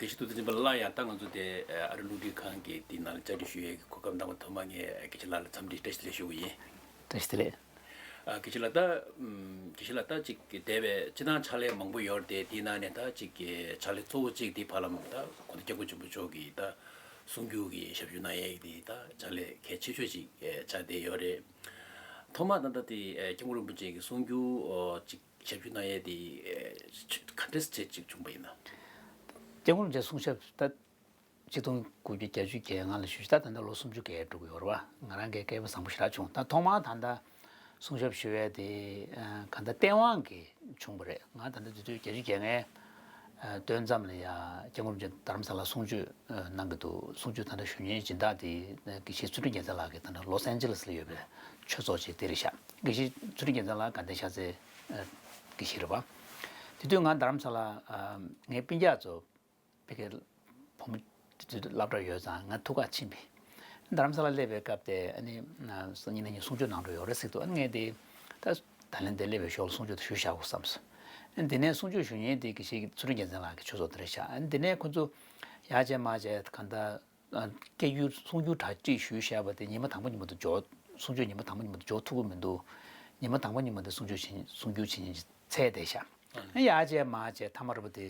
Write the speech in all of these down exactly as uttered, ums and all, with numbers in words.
དགེ་བཤེས་ཐུབ་བསྟན་སྦྱིན་པ་ལགས། ཡང་ད་ང་ཚོ་དེ་ཨ་རི་རླུང་འཕྲིན་ཁང་གི་དེ་ནང་ལ་བཅར་འདྲི་ཞུ་ཡས་ཀྱི་གོ་སྐབས་གནང་བ་ཐོག་མ་ངས་དགེ་བཤེས་ལགས་ལ་འཚམས་འདྲི་བཀྲ་ཤིས་བདེ་ལེགས་ཞུ་གི་ཡིན། བཀྲ་ཤིས་བདེ་ལེགས། ཨ་དགེ་བཤེས་ལགས། ད་ཨམ་དགེ་བཤེས་ལགས། ད་ཅིག་འདས་པའི་སྤྱིར་བཏང་ཕྱག་ལས་མང་པོ་ཡོད་རེད་དེ། དེའི་ནང་ནས་ད་ཅིག་གི་ཕྱག་ལས་གཙོ་བོ་གཅིག་དེ་ཧ་ལམ་ད་གོང་ས་སྐྱབས་མགོན་ཆེན་པོ་མཆོག་གི་ད་གསུང་སྒྱུར་གྱི་ཞབས་ཞུ་གནང་ཡས་དེ་ད་ཕྱག་ལས་གལ་ཆེ་ཤོས་ཅིག་ཆགས་བསྡད་ཡོད་རེད། ཐོག་མར་ད་ལྟ་དེ་སྐྱབས་མགོན་རིན་པོ་ཆེ་གི་གསུང་སྒྱུར་ཨོ་ཅིག་ཞབས་ཞུ་གནང་ཡས་དེ་ཨེ་ག་འདྲས་བྱས་ཅིག་བྱུང་བ་ཡིན་ན། སྐྱབས་མགོན་རིན་པོ་ཆེ་གསུང་ཞབས་ད་ཆིག་སྟོང་དགུ་བརྒྱ་བརྒྱད་ཅུ་གྱ་ལྔ་ལ་ཞུས་ཤག་ད་ད་ལྟ་ལོ་སུམ་ཅུ་བརྒལ་འགྲོ་གི་ཡོད་རེད་བ། ང་རང་གི་སྐལ་བ་བཟང་པོ་ཞེ་དྲག་བྱུང་། ད་ཐོག་མར་ད་ལྟ་གསུང་ཞབས་ཞུ་ཡས་དེ་ཨ་ག་ད་སྟེས་དབང་གིས་བྱུང་བ་རེད། ང་ད་ལྟ་དུས་ཚོད་བརྒྱད་ཅུ་གྱ་ལྔའི་ཨ་སྟོན་མཚམས་ལ་ཡ་སྐྱབས་མགོན་རིན་པོ་ཆེ་རྡ་རམ་ས་ལ་གསུང་ཆོས་ཨ་གནང་གི་འདུག་གསུང་ཆོས་ད་ལྟ་ཞུ་མཁན་སྦྱིན་བདག་དེ་དགེ་བཤེས་ཚུལ་ཁྲིམས་རྒྱལ་མཚན་ལགས་ཀྱི་ད་ལྟ་ལོ་སན་ཇི་ལེ་སི་ལ་ཡོད་པའི་ཆོས་ཚོགས་ཅིག་དེ་རེད་ཤག་དགེ་བཤེས་ཚུལ་ཁྲིམས་རྒྱལ་མཚན་ལགས་དགའ་ལྡན་ཤར་རྩེའི་ཨ་དགེ་བཤེས་རེད་བ། དེ་དུས་ང་རྡ་རམ་ས་ལ་ཨ་ངའི་སྤུན་ཀྱག་ཚོ་ཕ་གིར་བུ་མོ་དེ་དུས་སློབ་གྲྭར་ཡོད་ཙང་ང་ཐུག་ག་ཕྱིན་པས། རྡ་རམ་ས་ལ་སླེབས་པའི་སྐབས་དེ་ཨ་ནི་སང་ཉིན་གནངས་ཉིན་གསུང་ཆོས་གནང་འགྲོ་ཡོད་རེད་ཟེར་འདུག་ཨ་ནི་ངས་དེ་ད་ད་ལན་དེ་སླེབས་པའི་ཞོར་ལ་གསུང་ཆོས་དེ་ཞུས་བཞག་གོ་བསམས་སོང་། ཨ་ནི་དེ་ནས་གསུང་ཆོས་ཞུ་མཁན་དེ་དགེ་བཤེས་ཚུལ་ཁྲིམས་རྒྱལ་མཚན་ལགས་ཀྱི་ཆོས་ཚོགས་དེ་རེད་ཤག་ཨ་ནི་དེ་ནས་ཁོ་ཚོ་ཡར་བྱས་མར་བྱས་གང་ལྟར་སྐད་སྒྱུར་གསུང་སྒྱུར་གྲ་སྒྲིག་ཞུས་བཞག་པ་དེ་ཉི་མ་དང་པོ་ཉིན་མོ་དུ་འཇོག་གསུང་ཆོས་ཉི་མ་དང་པོ་ཉིན་མོ་དུ་འཇོག་ཐུབ་ཀྱི་མི་འདུག་ཉི་མ་དང་པོ་ཉིན་མོ་དེ་གསུང་ཆོས་བྱེད་གསུང་སྒྱུར་བྱེད་མཁན་ཅིག་འཚོལ་བསྡད་ཤག་ཨ་ཡར་བྱས་མར་བྱས་མཐའ་མ་རུ་བ་དེ་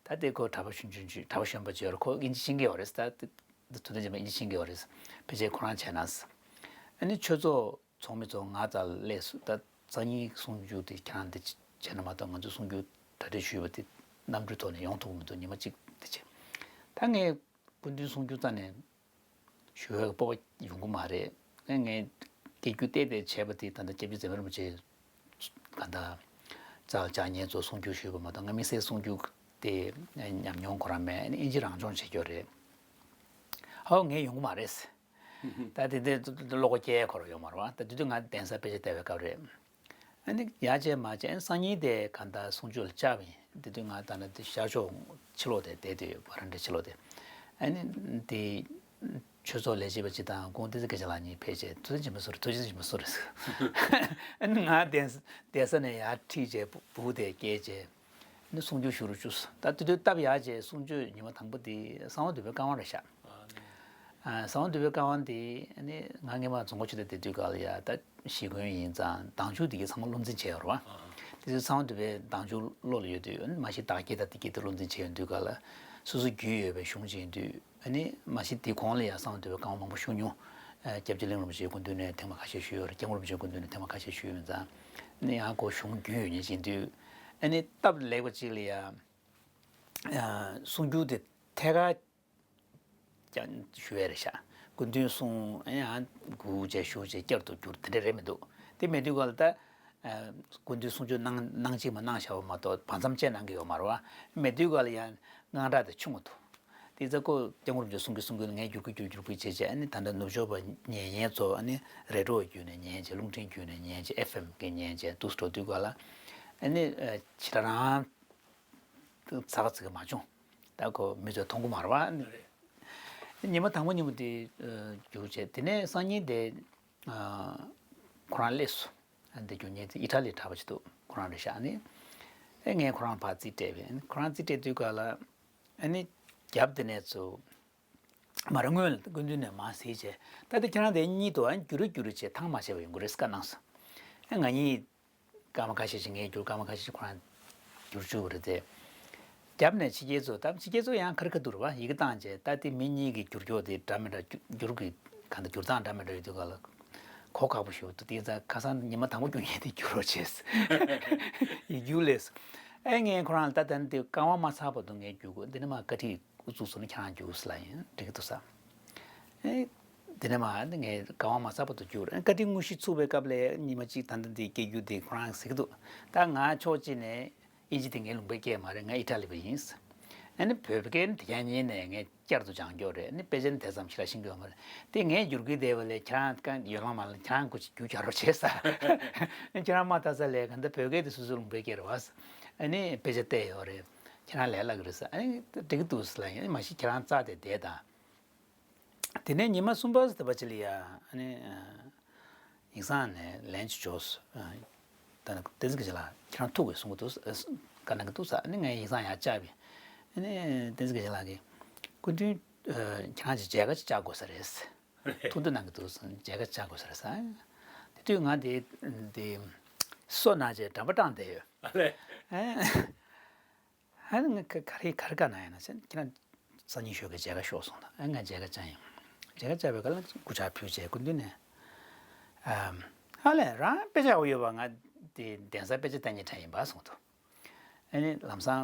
ད་དེ་ཁོ་གྲྭ་པ་གཞོན་གཞོན་གཞོན་གྲྭ་པ་གཞོན་པ་ཅིག་ཡོད་རེད། ཁོ་དབྱིན་ཇི་ཤེས་ཀྱི་ཡོད་རེད། ད་དེ་དེ་ཐུབ་བསྟན་རྗེ་མ་དབྱིན་ཇི་ཤེས་ཀྱི་ཡོད་རེད། ཕལ་ཆེར་ཁོ་རང་བྱས་ན། ཨ་ནི་ཆོས་ཚོགས་ཚོགས་མི་ཚོ་ང་རྩ་ལ་སླེབས་སོང་། ད་སང་ཉིན་གསུང་སྒྱུར་དེ་ཁྱེད་རང་དེ་བྱས་ན་མ་གཏོགས་ང་ཚོས་གསུང་སྒྱུར་གྲ་སྒྲིག་ཞུས་པ་དེ་གནམ་གྲུའི་ཐོག་ནས་ཡོང་ཐུབ་ཀྱི་མི་འདུག་ཉི་མ་གཅིག་དེ་བྱས། ད་ངས་སྐུ་མདུན་གསུང་སྒྱུར་རྩ་ནས་ཞུ་བའི་སྤོབས་པ་ཡོང་གི་མ་རེད། ངས་སྐད་སྒྱུར་ཏོག་ཙམ་བྱས་པ་དེ་ད་ལྟ་སྐྱབས་རྗེ་ཛེ་མ་རིན་པོ་ཆེ་ག་ད་རྩ་ལ་བཅར་མཁན་ཚོ་གསུང་སྒྱུར་ཞུས་པ་མ་གཏོགས་ང་དམིགས་བསལ་གསུང་སྒྱུར་དེ་ཉམས་མྱོང་ཁོ་རང་མེད། ཨ་ནི་དབྱིན་ཇི་རང་སྦྱོང་བྱེད་རྒྱུ་རེད། ཨོ་ངས་ཡོང་གི་མ་རེད། ད་དེ་དེ་བློ་ཁོག་སྐྱེ་ཁོ་རང་ཡོང་མ་རེད་བ། ད་དེ་དུས་ང་གདན་ས་དཔེ་ཆ་ལྟ་བའི་སྐབས་རེད། ཨ་ནི་ཡར་བྱས་མར་བྱས་སང་ཉིན་དེ་ག་ད་གསུང་ཆོས་ལ་བཅར་བ་ཡིན། དེ་དུས་ང་ད་ནི་དེ་ཤར་ཕྱོགས་ཕྱི་ལོགས་དེ་བསྡད་དུས་ཝ་རན་ཌ་ཕྱི་ལོགས་དེ། ཨ་ནི་དེ་ཆོས་ཚོགས་ལས་བྱེད་པ་སྤྱི་དང་ཁོང་བསྟན་འཛིན་སྐྱིད་ཆེན་ལགས་གཉིས་ཕེབས་བྱས་ཐུགས་རྗེ་ཆེན་པོ་གསོལ་རེད། ཐུགས་རྗེ་ཆེན་པོ་གསོལ་རེད། ཨ་ནི་ང་གདན་གདན་ས་ནས་ཡར་ཁྲིད་བྱས་སྦུག་དེ་བསྐྱལ་བྱས། ནི་གསུང་ཆོས་ཞུ་རུ་བཅུག་ད་དེ་དུས་སྟབས་ཡག་བྱས་གསུང་ཆོས་ཉི་མ་དང་པོ་དེ་གསང་བ་འདུས་པའི་བཀའ་དབང་རེད་ཤག་ཨ་ནི། ཨ་གསང་བ་འདུས་པའི་བཀའ་དབང་དེ་ནི་ང་སྔས་མ་རྫོང་སྒོ་ཆོས་སྡེ་བསྡད་དུས་སྐབས་ལ་ཡ་ད་གཞིས་དགོན་ཡིན་ཙང་གདུང་མཆོད་དེ་གའི་ཚང་མ་བློ་འཛིན་བྱས་ཡོད་རེད་བ། དེ་ཚོ་གསང་བ་འདུས་པའི་གདུང་མཆོད་བློ་ལ་ཡོད་དུས་ཨ་ནི་མ་གཞི་བདག་བསྐྱེད་དང་དེ་གའི་དེ་བློ་འཛིན་བྱས་ཡོད་དུས་སྐབས་ལ་སོ་སོ་རྒྱུས་ཡོད་པའི་གཞུང་ཅིག་ཡིན་དུས། ཨ་ནི་མ་གཞི་དེ་གོང་ལ་ཡང་གསང་བ་འདུས་པའི་བཀའ་དབང་མང་པོ་ཞུ་མྱོང་། ཨ་སྐྱབས་རྗེ་གླིང་རིན་པོ་ཆེའི་སྐུ་མདུན་ནས་ཐེངས་མ་ཁ་ཤས་ཞུས་ཡོད་རེད། སྐྱབས་མགོན་རིན་པོ་ཆེའི་སྐུ་མདུན་ནས་ཐེངས་མ་ཁ་ཤས་ཞུས་ཡོད་ཙང་། ཨ་ནི་ཡང་ཁོ་གཞུང་རྒྱུས་ཡོད་མཁན་ཅིག་ཡིན་དུས། ཨ་ནི་སྟབས་ལེགས་པ་ཅིག་ལ་ཡང་ཨ་གསུང་རྒྱུན་དེ་ཐད་ཀར་ཀྱང་ཞུ་ཡས་རེད་ཤག་སྐུ་མདུན་གསུང་ཨ་ནི་ཡང་སྒུག་བྱས་ཞུ་བྱས་བསྐྱར་དུ་བསྒྱུར་དེ་འདྲ་རེད་མི་འདུག་དེ་མེད་དུས་སྐབས་ལ་ད། སྐུ་མདུན་གསུང་ཆོས་གནང་གནང་གཅིག་མ་གནང་བཞག་པ་མ་གཏོགས་བར་མཚམས་བཅད་གནང་གི་ཡོད་མ་རེད་བ། མེད་དུས་ག་ལ་ཡང་དངངས་སྐྲག་དེ་ཆུང་ངུ་འདུག་དེ་ཚེ་ཁོ་སྐྱབས་མགོན་རིན་པོ་ཆེ་གསུང་གི་གསུང་གི་ངས་བསྒྱུར་གི་བསྒྱུར་བསྒྱུར་གི་བྱས་བྱས་ཨ་ནི་ད་ལྟ་ནུབ་ཕྱོགས་པ་ཉན་མཁན་ཚོ་ཨ་ནི་རེ་ཌི་ཡོ་བརྒྱུད་ནས་ཉན་བྱས་རླུང་འཕྲིན་བརྒྱུད་ནས་ཉན་བྱས་ཨེཕ་ཨེམ་གི་ཉན་བྱས་འདུག་འགྲོ་དུས་ག་ལ་ཨ་ནི་ཇི་ལྟར་རང་ཚ་ག་ཚིག་གི་མ་བྱུང་ད་ཁོ་མི་ཚོས་མཐོང་གི་མ་རེད་བ། ཉི་མ་དང་པོ་ཉིན་མོ་དེ་བསྒྱུར་བྱས་དེ་ནས་སང་ཉིན་དེ་ཁོ་རང་སླེབས་སོང་། ཨ་འདི་རྒྱུ་ངེད་ཚོ་ཨི་ཊ་ལི་གྲྭ་པ་ཅིག་འདུག་ཁོ་རང་རེད་ཤག་ཨ་ནི། ཨེ་ངས་ཁོ་རང་ཕར་རྩིས་སྤྲད་པས་ཨ་ནི་ཁོ་རང་རྩིས་སྤྲད་དུས་ག་ལ། ཨ་ནི་རྒྱབ་དེ་ནས་ཚུར། མ་ར་སྔོན་ལ་སྐུ་མདུན་ནས་མར་གཟིགས་བྱས་ད་ལྟ་ཁྱེད་རང་དེ་གཉིས་འདུག་ཨ་ནི་བསྒྱུར་རེ་བསྒྱུར་རེ་བྱས་ཐང་མ་ཆད་པ་ཡོང་གི་རེད་བཀའ་གནང་སོང་། ཨེ་ང་གཉིས། སྐར་མ་ཁ་ཤས་ཤིག་ངས་བསྒྱུར་སྐར་མ་ཁ་ཤས་ཤིག་ཁོ་རང་བསྒྱུར་བཅུག་པ་རེད་དེ། རྒྱབ་ནས་ཕྱི་རྒྱལ་ཚོ་ད་ཕྱི་རྒྱལ་ཚོ་ཡང་ཁ་རི་ཁ་ཐུག་རེད་བ། ཡི་གེ་བཏང་བྱས་ད་དེ་མི་གཉིས་ཀྱི་བསྒྱུར་ཀྱོག་དེ་འདྲ་མི་འདྲ་བསྒྱུར་གྱི་ག་འདྲ་བསྒྱུར་སྟངས་འདྲ་མི་འདྲ་ཡོད་དུས་ག་ལ་གོ་ཁག་པོ་ཞིག་འདུག་དེ་ཚ་ཁ་སང་ཉི་མ་དང་པོ་བསྒྱུར་མཁན་དེ་བསྒྱུར་རོགས་བྱས། ཡིག་སྒྱུར་ལས། ཨེ་ངས་ཁོ་རང་ལ་ད་ལྟ་འདི་བཀའ་དབང་མ་ཚར་བར་དུ་ངས་བསྒྱུར་དགོས་འདི་ནི་མ་བཀའ་ཁྲིད་འགོ་བཙུགས་སོང་ན་ཁྱེད་རང་བསྒྱུར་ཟེར་ལབ་ཡིན་འགྲིག་གི་འདུག་ས། ཨེ། དེ་ནས་མ་ནི་ངས་བཀའ་དབང་མ་ཚར་བར་དུ་བསྒྱུར། ཨ་བཀའ་ཁྲིད་དངོས་གཞི་ཚུགས་པའི་སྐབས་ལ་ཉི་མ་གཅིག་ད་ལྟ་འདི་སྐད་སྒྱུར་འདི་ཁོ་རང་གཟིགས་འདུག་ད་ང་ཕྱོགས་གཅིག་ནས་དབྱིན་ཇི་དེ་ངའི་ལུང་པའི་སྐད་མ་རེད། ང་ཨི་ཊ་ལི་པ་ཡིན། ཨ་ནི་བོད་པའི་སྐད་ནི་དེ་ག་ཉིན་ནས་ངས་བསྐྱར་དུ་སྦྱང་རྒྱུ་རེད། ཨ་ནི་དཔེ་ཆ་ནི་དེ་ཙམ་ཞིག་ལ་ཤེས་ཀྱི་ཡོད་མ་རེད། དེ་ངས་བསྒྱུར་གི་བསྡད་པ་ལས་ཁྱེད་རང་གང་ཡོད་ལང་མ་ལ་ཁྱེད་རང་སྐུ་ཅིག་བསྒྱུར་བྱ་རོགས་བྱས་ས། ཨ་ནི་ཁྱེད་རང་མ་ལྟ་ས་ལས་ག་འདི་བོད་སྐད་དེ་སོ་སོའི་ལུང་པའི་སྐད་རེད་བ། ཨ་ནི་དཔེ་ཆ་བལྟས་ཡོད་རེད། ཁྱེད་རང་ལས་སླ་གི་རེད་ས། ཨ་ནི་འགྲིག་གི་འདུག་ཟེར་ལབ་ཡིན། ཨ་ནི་མ་གཞི་ཁྱེད་རང་རྩ་དེ་བསྡད་དང་། དེ་ནས་ཉི་མ་གསུམ་པ་དེ་པ་ཅི་ལ་ཡ་ཨ་ནི་ཡིག་ཚང་ནས་ལན་ཅིག་འབྱོར་སོང་། ད་ནི་བསྟན་འཛིན་སྐྱིད་ཆེན་ལགས་ཁྱེད་རང་ཐུག་དགོས་གསུང་གི་འདུག་བཀའ་གནང་གི་འདུག་ས། ཨ་ནི་ངས་ཡིག་ཚང་ཡར་བཅར་བས། ཨ་ནི་བསྟན་འཛིན་དགེ་བཤེས་ལགས་ཀྱིས་སྐུ་མདུན་ཨ་ཁྱེད་རང་ཅིག་མཇལ་ཁ་ཅིག་བཅར་དགོས་ས་རེད། ཐུགས་འདུན་གནང་གི་འདུག་མཇལ་ཁ་བཅར་དགོས་ས་རེད་ཟེར། དེ་དུས་ང་དེ་དེ་སོ་ན་ཅེས་འགྲམ་པ་སྐྲངས་བསྡད་ཡོད། ཨ་ལས། ཨ་ནི་ང་ག་ག་རེ་ག་རེ་བཀའ་གནང་ཡ་ན་ཟེར། ཁྱེད་རང་སང་ཉིན་ཞོགས་ཀས་མཇལ་ཁ་ཤོག་གསུངས་དང་། ཨ་ང་མཇལ་ཁ་བཅར་ཡིན། མཇལ་ཁ་བཅར་བའི་སྐབས་ལ་སྐུ་ཕྱག་ཕུལ་བྱས་སྐུ་མདུན་ནས་ཨ་ཨ་ལས་རང་དཔེ་ཆ་ཡག་པོ་ཡོད་པ། ང་དེ་གདན་ས་དཔེ་ཆ་ལྟ་མཁན་གྲས་ཡིན་པ་གསུངས་འདུག་ཨ་ནི་ལམ་སང་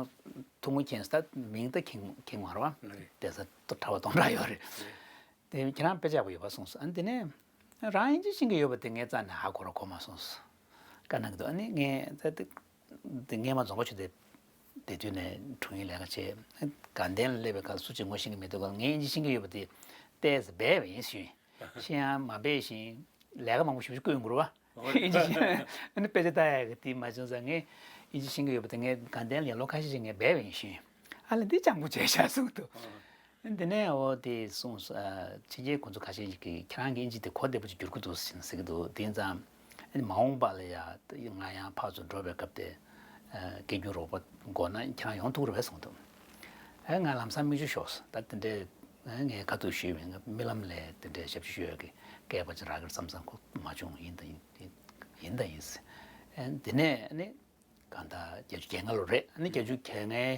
ཐུགས་མོ་མཁྱེན་སོང་། ད་མིང་ད་མཁྱེན་མཁྱེན་མ་རེད་བ། རེད། གདན་ས་གྲྭ་པ་སྟོང་ཕྲག་ཡོད་རེད། རེད། དེ་ཁྱེད་རང་དཔེ་ཆ་ཡག་པོ་ཡོད་པ་གསུངས་སོང་། ཨ་ནི་དེ་ནས་རང་ཨིན་ཇི་ཤེས་ཀྱི་ཡོད་པ་དེ་ངས་རྩ་ནས་ཧ་གོ་ར་གོ་མ་སོང་། བཀའ་གནང་གི་འདུག་ཨ་ནི་ངས་ད་དེ་དེ་སྔས་མ་རྫོང་དཔོན་ཆེན་པོ་དེ་དེ་དུས་ནས་དྲུང་ཡིག་ལས་ཀ་བྱས། དགའ་ལྡན་ལ་སླེབས་པའི་སྐབས་སུ་ཅིག་ངོ་ཤེས་ཀྱི་མི་འདུག་ག་ངས་ཨིན་ཇི་ཤེས་ཀྱི་ཡོད་པ་དེ་ཏོག་ཙམ་སྦས་པ་ཡིན་ཞུས། ཤེས་ཡང་མ་སྦས་ཤིང་ལས་ཀ་མང་པོ་ཞེ་པོ་ཅིག་བསྐུལ་ཡོང་གི་རེད་བ། ཨིན་ཇི་ཤེས་ཨ་ནི་དཔེ་ཆ་ལྟ་ཡག་གི་དེ་མ་བྱུང་ཙང་། ངས་ཨིན་ཇི་ཤེས་ཀྱི་ཡོད་པ་དེ་ངས་དགའ་ལྡན་ལ་ལོ་ཁ་ཤས་ཤིག་ངས་སྦས་པ་ཡིན་ཞུས། ཨ་ལས་འདི་སྤྱང་པོ་བྱས་ཤག་གསུངས་འདུག་དེ་ནས་འོ་དེ་གསུངས་སོ། ཨ་ཕྱི་རྒྱལ་གོ་མཚོན་ཁ་ཤས་ཤིག་གིས་ཁྱེད་རང་གི་ཨིན་ཇི་དེ་གོ་བདེ་པོ་ཅིག་འགྱུར་གྱི་འདུག་ཟེར་གྱི་འདུག་དེ་ཙང་ཨ་ནི་མ་འོངས་པ་ལ་ཡ་ང་ཡང་ཕར་ཚུར་འགྲོ་བའི་སྐབས་དེ་ཨ་སྐད་སྒྱུར་རོགས་པ་དགོས་ན་ཁྱེད་རང་ཡོང་ཐུབ་རེད་པས་གསུངས་འདུག་ཨ་ང་ལམ་སང་མིག་ཆུ་ཤོར་སོང་། ད་དེ་འདྲའི་ཨ་ངས་ཁ་ཐུག་ཞུས་མིན། རྨི་ལམ་ལས་དེ་འདྲའི་ཞབས་ཕྱི་ཞུ་ཡག་གི་སྐལ་པ་ཅིག་རག་གི་རེད་བསམ་བསམ་ཁོ་མ་བྱུང་། ཡིན་ད་ཡིན། ཡིན་ད་ཡིན་ཟེར། ཨ་དེ་ནས་ཨ་ནི་གང་ལྟར་བརྒྱད་ཅུ་གྱ་ལྔ་ལོ་རེད། ཨ་ནི་བརྒྱད་ཅུ་གྱ་ལྔའི་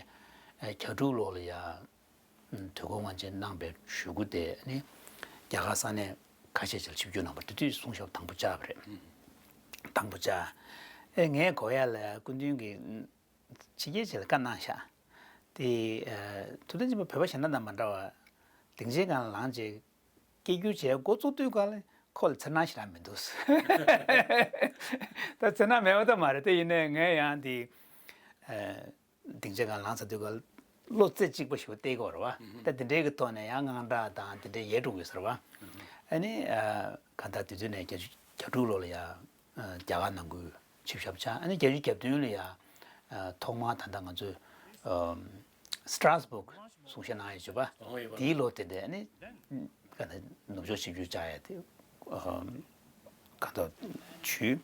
ཨ་གྱ་དྲུག་ལོ་ལ་ཡ་དུས་འཁོར་དབང་ཆེན་གནང་པའི་གཞུག་གུ་དེ་ནི་རྒྱ་གར་ས་གནས་ཁ་ཤས་ཅིག་ལ་ཆིབས་བསྒྱུར་གནང་བ། དེ་དུས་གསུང་ཞབས་དང་པོ་བཅར་བ་རེད། དང་པོ་བཅར། ཨེ་ངས་གོ་ཡ་ལ་སྐུ་མདུན་གྱིས་ཕྱི་རྒྱལ་ཅིག་ལ་བཀའ་གནང་ཤག་དེ་ཨ་ཐུབ་བསྟན་ཆེན་པོ་བོད་པ་གཞན་དག་དང་མ་འདྲ་བར་སྡིངས་ཆའི་སྒང་ལ་ལངས་བྱས་སྐད་སྒྱུར་བྱས་འགོ་བཙུགས་དུས་སྒང་ལ་ཁོ་ལ་འཚེར་སྣང་ཞེ་དྲག་མི་འདུག་ད་འཚེར་སྣང་མེད་པ་ད་མ་རེད། དེ་ཡིན་ནའི་ངས་ཡང་དེ་ཨ་སྡིངས་ཆའི་སྒང་ལངས་ཚར་དུས་སྒང་བློ་རྩེ་གཅིག་པ་ཞིག་བསྡད་ཀྱི་ཡོད་རེད་བ། ད་དེ་འདྲའི་གི་ཐོག་ནས་ཡང་དངངས་སྐྲག་དང་དེ་འདྲའི་ཡལ་འགྲོ་གི་ཡོད་ས་རེད་བ། ཨ་ནི་ཨ་གང་ལྟར་དུས་ཚོད་ནས་བརྒྱད་ཅུ་གྱ་དྲུག་ལོ་ལ་ཡ་ཨ་རྒྱ་གར་ནང་ཁུལ་ཆིབས་ཞབས་བཅར། ཨ་ནི་བརྒྱད་ཅུ་གྱ་བདུན་ལ་ཡ་ཨ་ཐོག་མར་ད་ལྟ་ང་ཚོས་ཨམ་Strasbourg་གསུང་བཤད་གནང་ཡོད་བྱས་པ། ཨོ་ཡོད་པ། དེའི་ལོ་དེ་འདྲ་ཨ་ནི་ག་ནས་ནུབ་ཕྱོགས་ཆིབས་བསྒྱུར་བཅར་ཡ་དེ་ཨམ་གང་ལྟར་བྱུང་།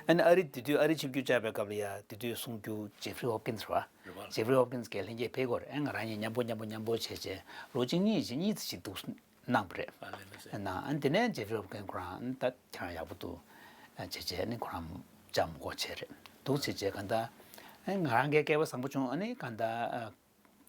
ཨ་ནི་ཨ་རི་དེ་དུས་ཨ་རི་ཆིབས་བསྒྱུར་བཅར་བའི་སྐབས་ལ་ཡ་དེ་དུས་གསུང་སྒྱུར་Jeffrey Hopkins་རེད་བ། རེད་པ། Jeffrey Hopkins་གིས་ལྷན་རྒྱས་ཕེབས་ཀྱི་ཡོད་རེད། ཨ་ང་རང་གཉིས་མཉམ་པོ་མཉམ་པོ་མཉམ་པོ་བྱས་བྱས་ལོ་གཅིག་གཉིས་ཅིག་གཉིས་ཙམ་ཞིག་འདུག་གནང་བ་རེད། ཨ་ལས་ལགས་སེ། ན་ཨ་ནི་དེ་ནས་Jeffrey Hopkins་ཁོ་རང་ད་ཁྱེད་རང་ཡག་པོ་འདུག་བྱས་བྱས་ནི་ཁོ་རང་བཅར་མི་དགོས་བྱས་རེད་འདུག་བྱས་བྱས་གང་ལྟར་ཨ་ནི་ང་རང་གི་སྐལ་བ་བཟང་པོ་བྱུང་། ཨ་ནི་གང་ལྟར་ཨ་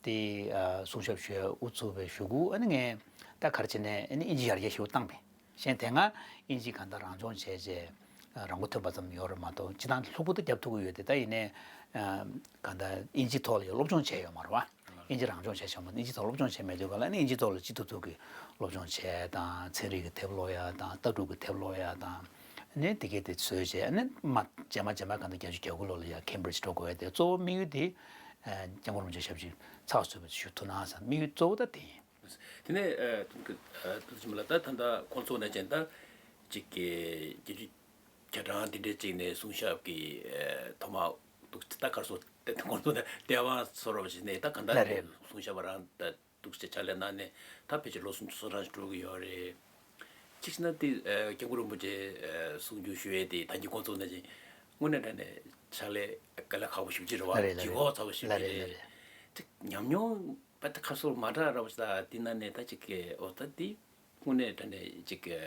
དེ་ཨ་གསུང་ཞབས་ཞུ་ཡ་དབུ་ཚུགས་པའི་གཞུག་གུ་ཨ་ནི་ངས་ད་ག་རེ་བྱས་ནས་ཨ་ནི་ཨིན་ཇི་ཡར་རྒྱས་ཞེ་པོ་བཏང་པས། གཞན་དེ་སྔ་ཨིན་ཇི་གང་ལྟར་རང་སྦྱོང་བྱས་རྗེས་རང་མགོ་ཐོན་པ་ཙམ་ཡོད་རེད་མ་གཏོགས་སྤྱིར་བཏང་ལྷུག་པོ་ད་རྒྱབ་ཐུབ་ཀྱི་ཡོད་དེ། ད་ཡིན་ནའི་གང་ལྟར་ཨིན་ཇི་ཐོག་ལ་ཡང་སློབ་སྦྱོང་བྱས་ཡོད་མ་རེད་བ། ཨིན་ཇི་རང་སྦྱོང་བྱས་ཤག་མ་གཏོགས་ཨིན་ཇི་ཐོག་སློབ་སྦྱོང་བྱས་མེད་དུས་ག་ལ་ནི་ཨིན་ཇི་ཐོག་ལ་ཅི་ཐུབ་ཐུབ་ཀྱི་སློབ་སྦྱོང་བྱས་དང་། ཚན་རིག་གི་དེབ་ཀློག་ཡ་དང་། ལྟ་གྲུབ་ཀྱི་དེབ་ཀློག་ཡ་དང་། ནས་དེ་གས་དེ་བཟོས་བྱས་ནས་མ་རྗེས་མ་རྗེས་མ་གང་ལྟར་བརྒྱད་ཅུ་གྱ་དགུ་ལོ་ལ་ཡང་Cambridge་འགྲོ་དགོས་ཡ་དེ་གཙོ་བོ་དམིགས་ཡུལ་དེ་སྐྱབས་མགོན་རིན་པོ་ཆེ་ཞབས་ཕྱི་ཚགས་ཚུད་པ་ཞུ་ཐུབ་ན་བསམ་དམིགས་ཡུལ་གཙོ་བོ་ད་དེ་ཡིན། དེ་ནས་ཨ་ཐུགས་ཀྱི་ཨ་ཐུགས་རྗེ་ཆེན་པོ་ལགས། ད་ད་ལྟ་ཁོང་ཚོ་ནས་ཀྱང་ད་ཅིག་གི་བརྒྱད་ཅུ་གྱ་གྲངས་འདི་འདྲའི་ཅིག་ནས་གསུང་ཞབས་ཀྱི་ཨ་ཐོག་མ་འདུག་ད་གར་སོང་སྟེ་ཁོང་ཚོ་ནས་སྡེ་བ་སོ་རོ་ཞིག་ནས་ད་ག་འདྲ་ལ་རེད། གསུང་ཞབས་པ་རང་ད་འདུག་ཅེས་ཕྱག་ལས་གནང་ནས་ད་ཕལ་ཆེར་ལོ་སུམ་ཅུ་སོ་གྲངས་ཤིག་འགྲོ་གི་ཡོད་རེད། གཅིག་བྱས་ན་དེ་ཨ་སྐྱབས་མགོན་རིན་པོ་ཆེ་ཨ་གསུང་ཆོས་ཞུ་ཡས་དེ་ད་གིན་ཁོང་ཚོ་ནས་ཀྱང་དངོས་གནས་དྲང་གནས་ཕྱག་ལས་དཀའ་ལས་ཁག་པོ་ཞེ་པོ་ཅིག་རེད་བ། ལགས་རེད། ལགས་ལྗིད་ཁོག་ཚ་པོ་ཞེ་པོ་ཅིག་རེད། ལགས་རེད། ལགས་རེད། དེ་ཉམས་མྱོང་བ་ད་ཁ་སོ་མ་འདྲ་ར་བ་ཞིག་ད་དེ་ན་ནས་ད་ཅིག་གི་འོ་ད་དེ་དངོས་གནས་དྲང་གནས་ཅིག་གི་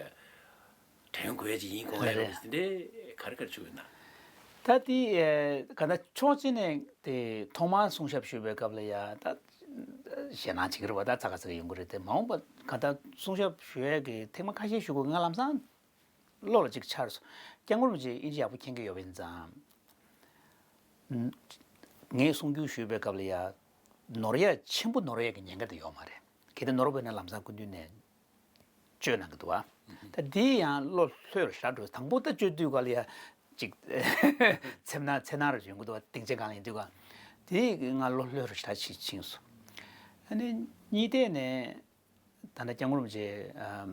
དྲན་དགོས་ཡ་ཅིག་ཡིན་དགོངས་ཡ་རེད་བ། དེ་འདྲའི་ག་རེ་ག་རེ་བྱུང་ཡོད་ན། ད་དེ་ཨེ་ག་ན་ཕྱོགས་གཅིག་ནས་དེ་ཐོག་མར་གསུང་ཞབས་ཞུས་པའི་སྐབས་ལ་ཡ་ད་ཞེད་སྣང་བྱེད་ཀྱི་རེད་བ། ད་ཚ་ག་ཚ་ག་ཡོང་གི་རེད་དེ། མ་འོངས་པ་ག་ད་གསུང་ཞབས་ཞུ་ཡས་ཀྱི་ཐེངས་མ་ཁ་ཤས་ཞུ་དགོས། ང་ལམ་སང་བློ་ལ་ཅིག་འཆར་སོང་། སྐྱབས་མགོན་རིན་པོ་ཆེ་ཨིན་ཇི་ཡག་པོ་མཁྱེན་གྱི་ཡོད་པ་ཡིན་ཙང་། ངས་གསུང་སྒྱུར་ཞུས་པའི་སྐབས་ལ་ཡ་ནོར་ཡ་ཆེན་པོ་ནོར་ཡ་གི་ཉེན་ཁ་དེ་ཡོད་མ་རེད། གལ་ཏེ་ནོར་བ་ཡིན་ན་ལམ་སང་སྐུ་མདུན་ནས་བཅོས་གནང་གི་འདུག་བ། ད་འདི་ཡང་བློ་ལྷོད་རུ་ཞེ་དྲག་འགྲོ། དང་པོ་ད་བཅོས་དུས་ག་ལ་ཡ་ཅིག་འཚེར་སྣང་འཚེར་སྣང་རུ་ཡོང་གི་འདུག་བ། སྡིངས་ཆའི་སྒང་ལ་ཡིན་དུས་ག་དེ་ང་བློ་ལྷོད་རུ་ཞེ་དྲག་ཕྱིན་སོང་། ཨ་ནི་གཉིས་ཐད་ནས་ད་ལྟ་སྐྱབས་མགོན་རིན་པོ་ཆེ་ཨམ་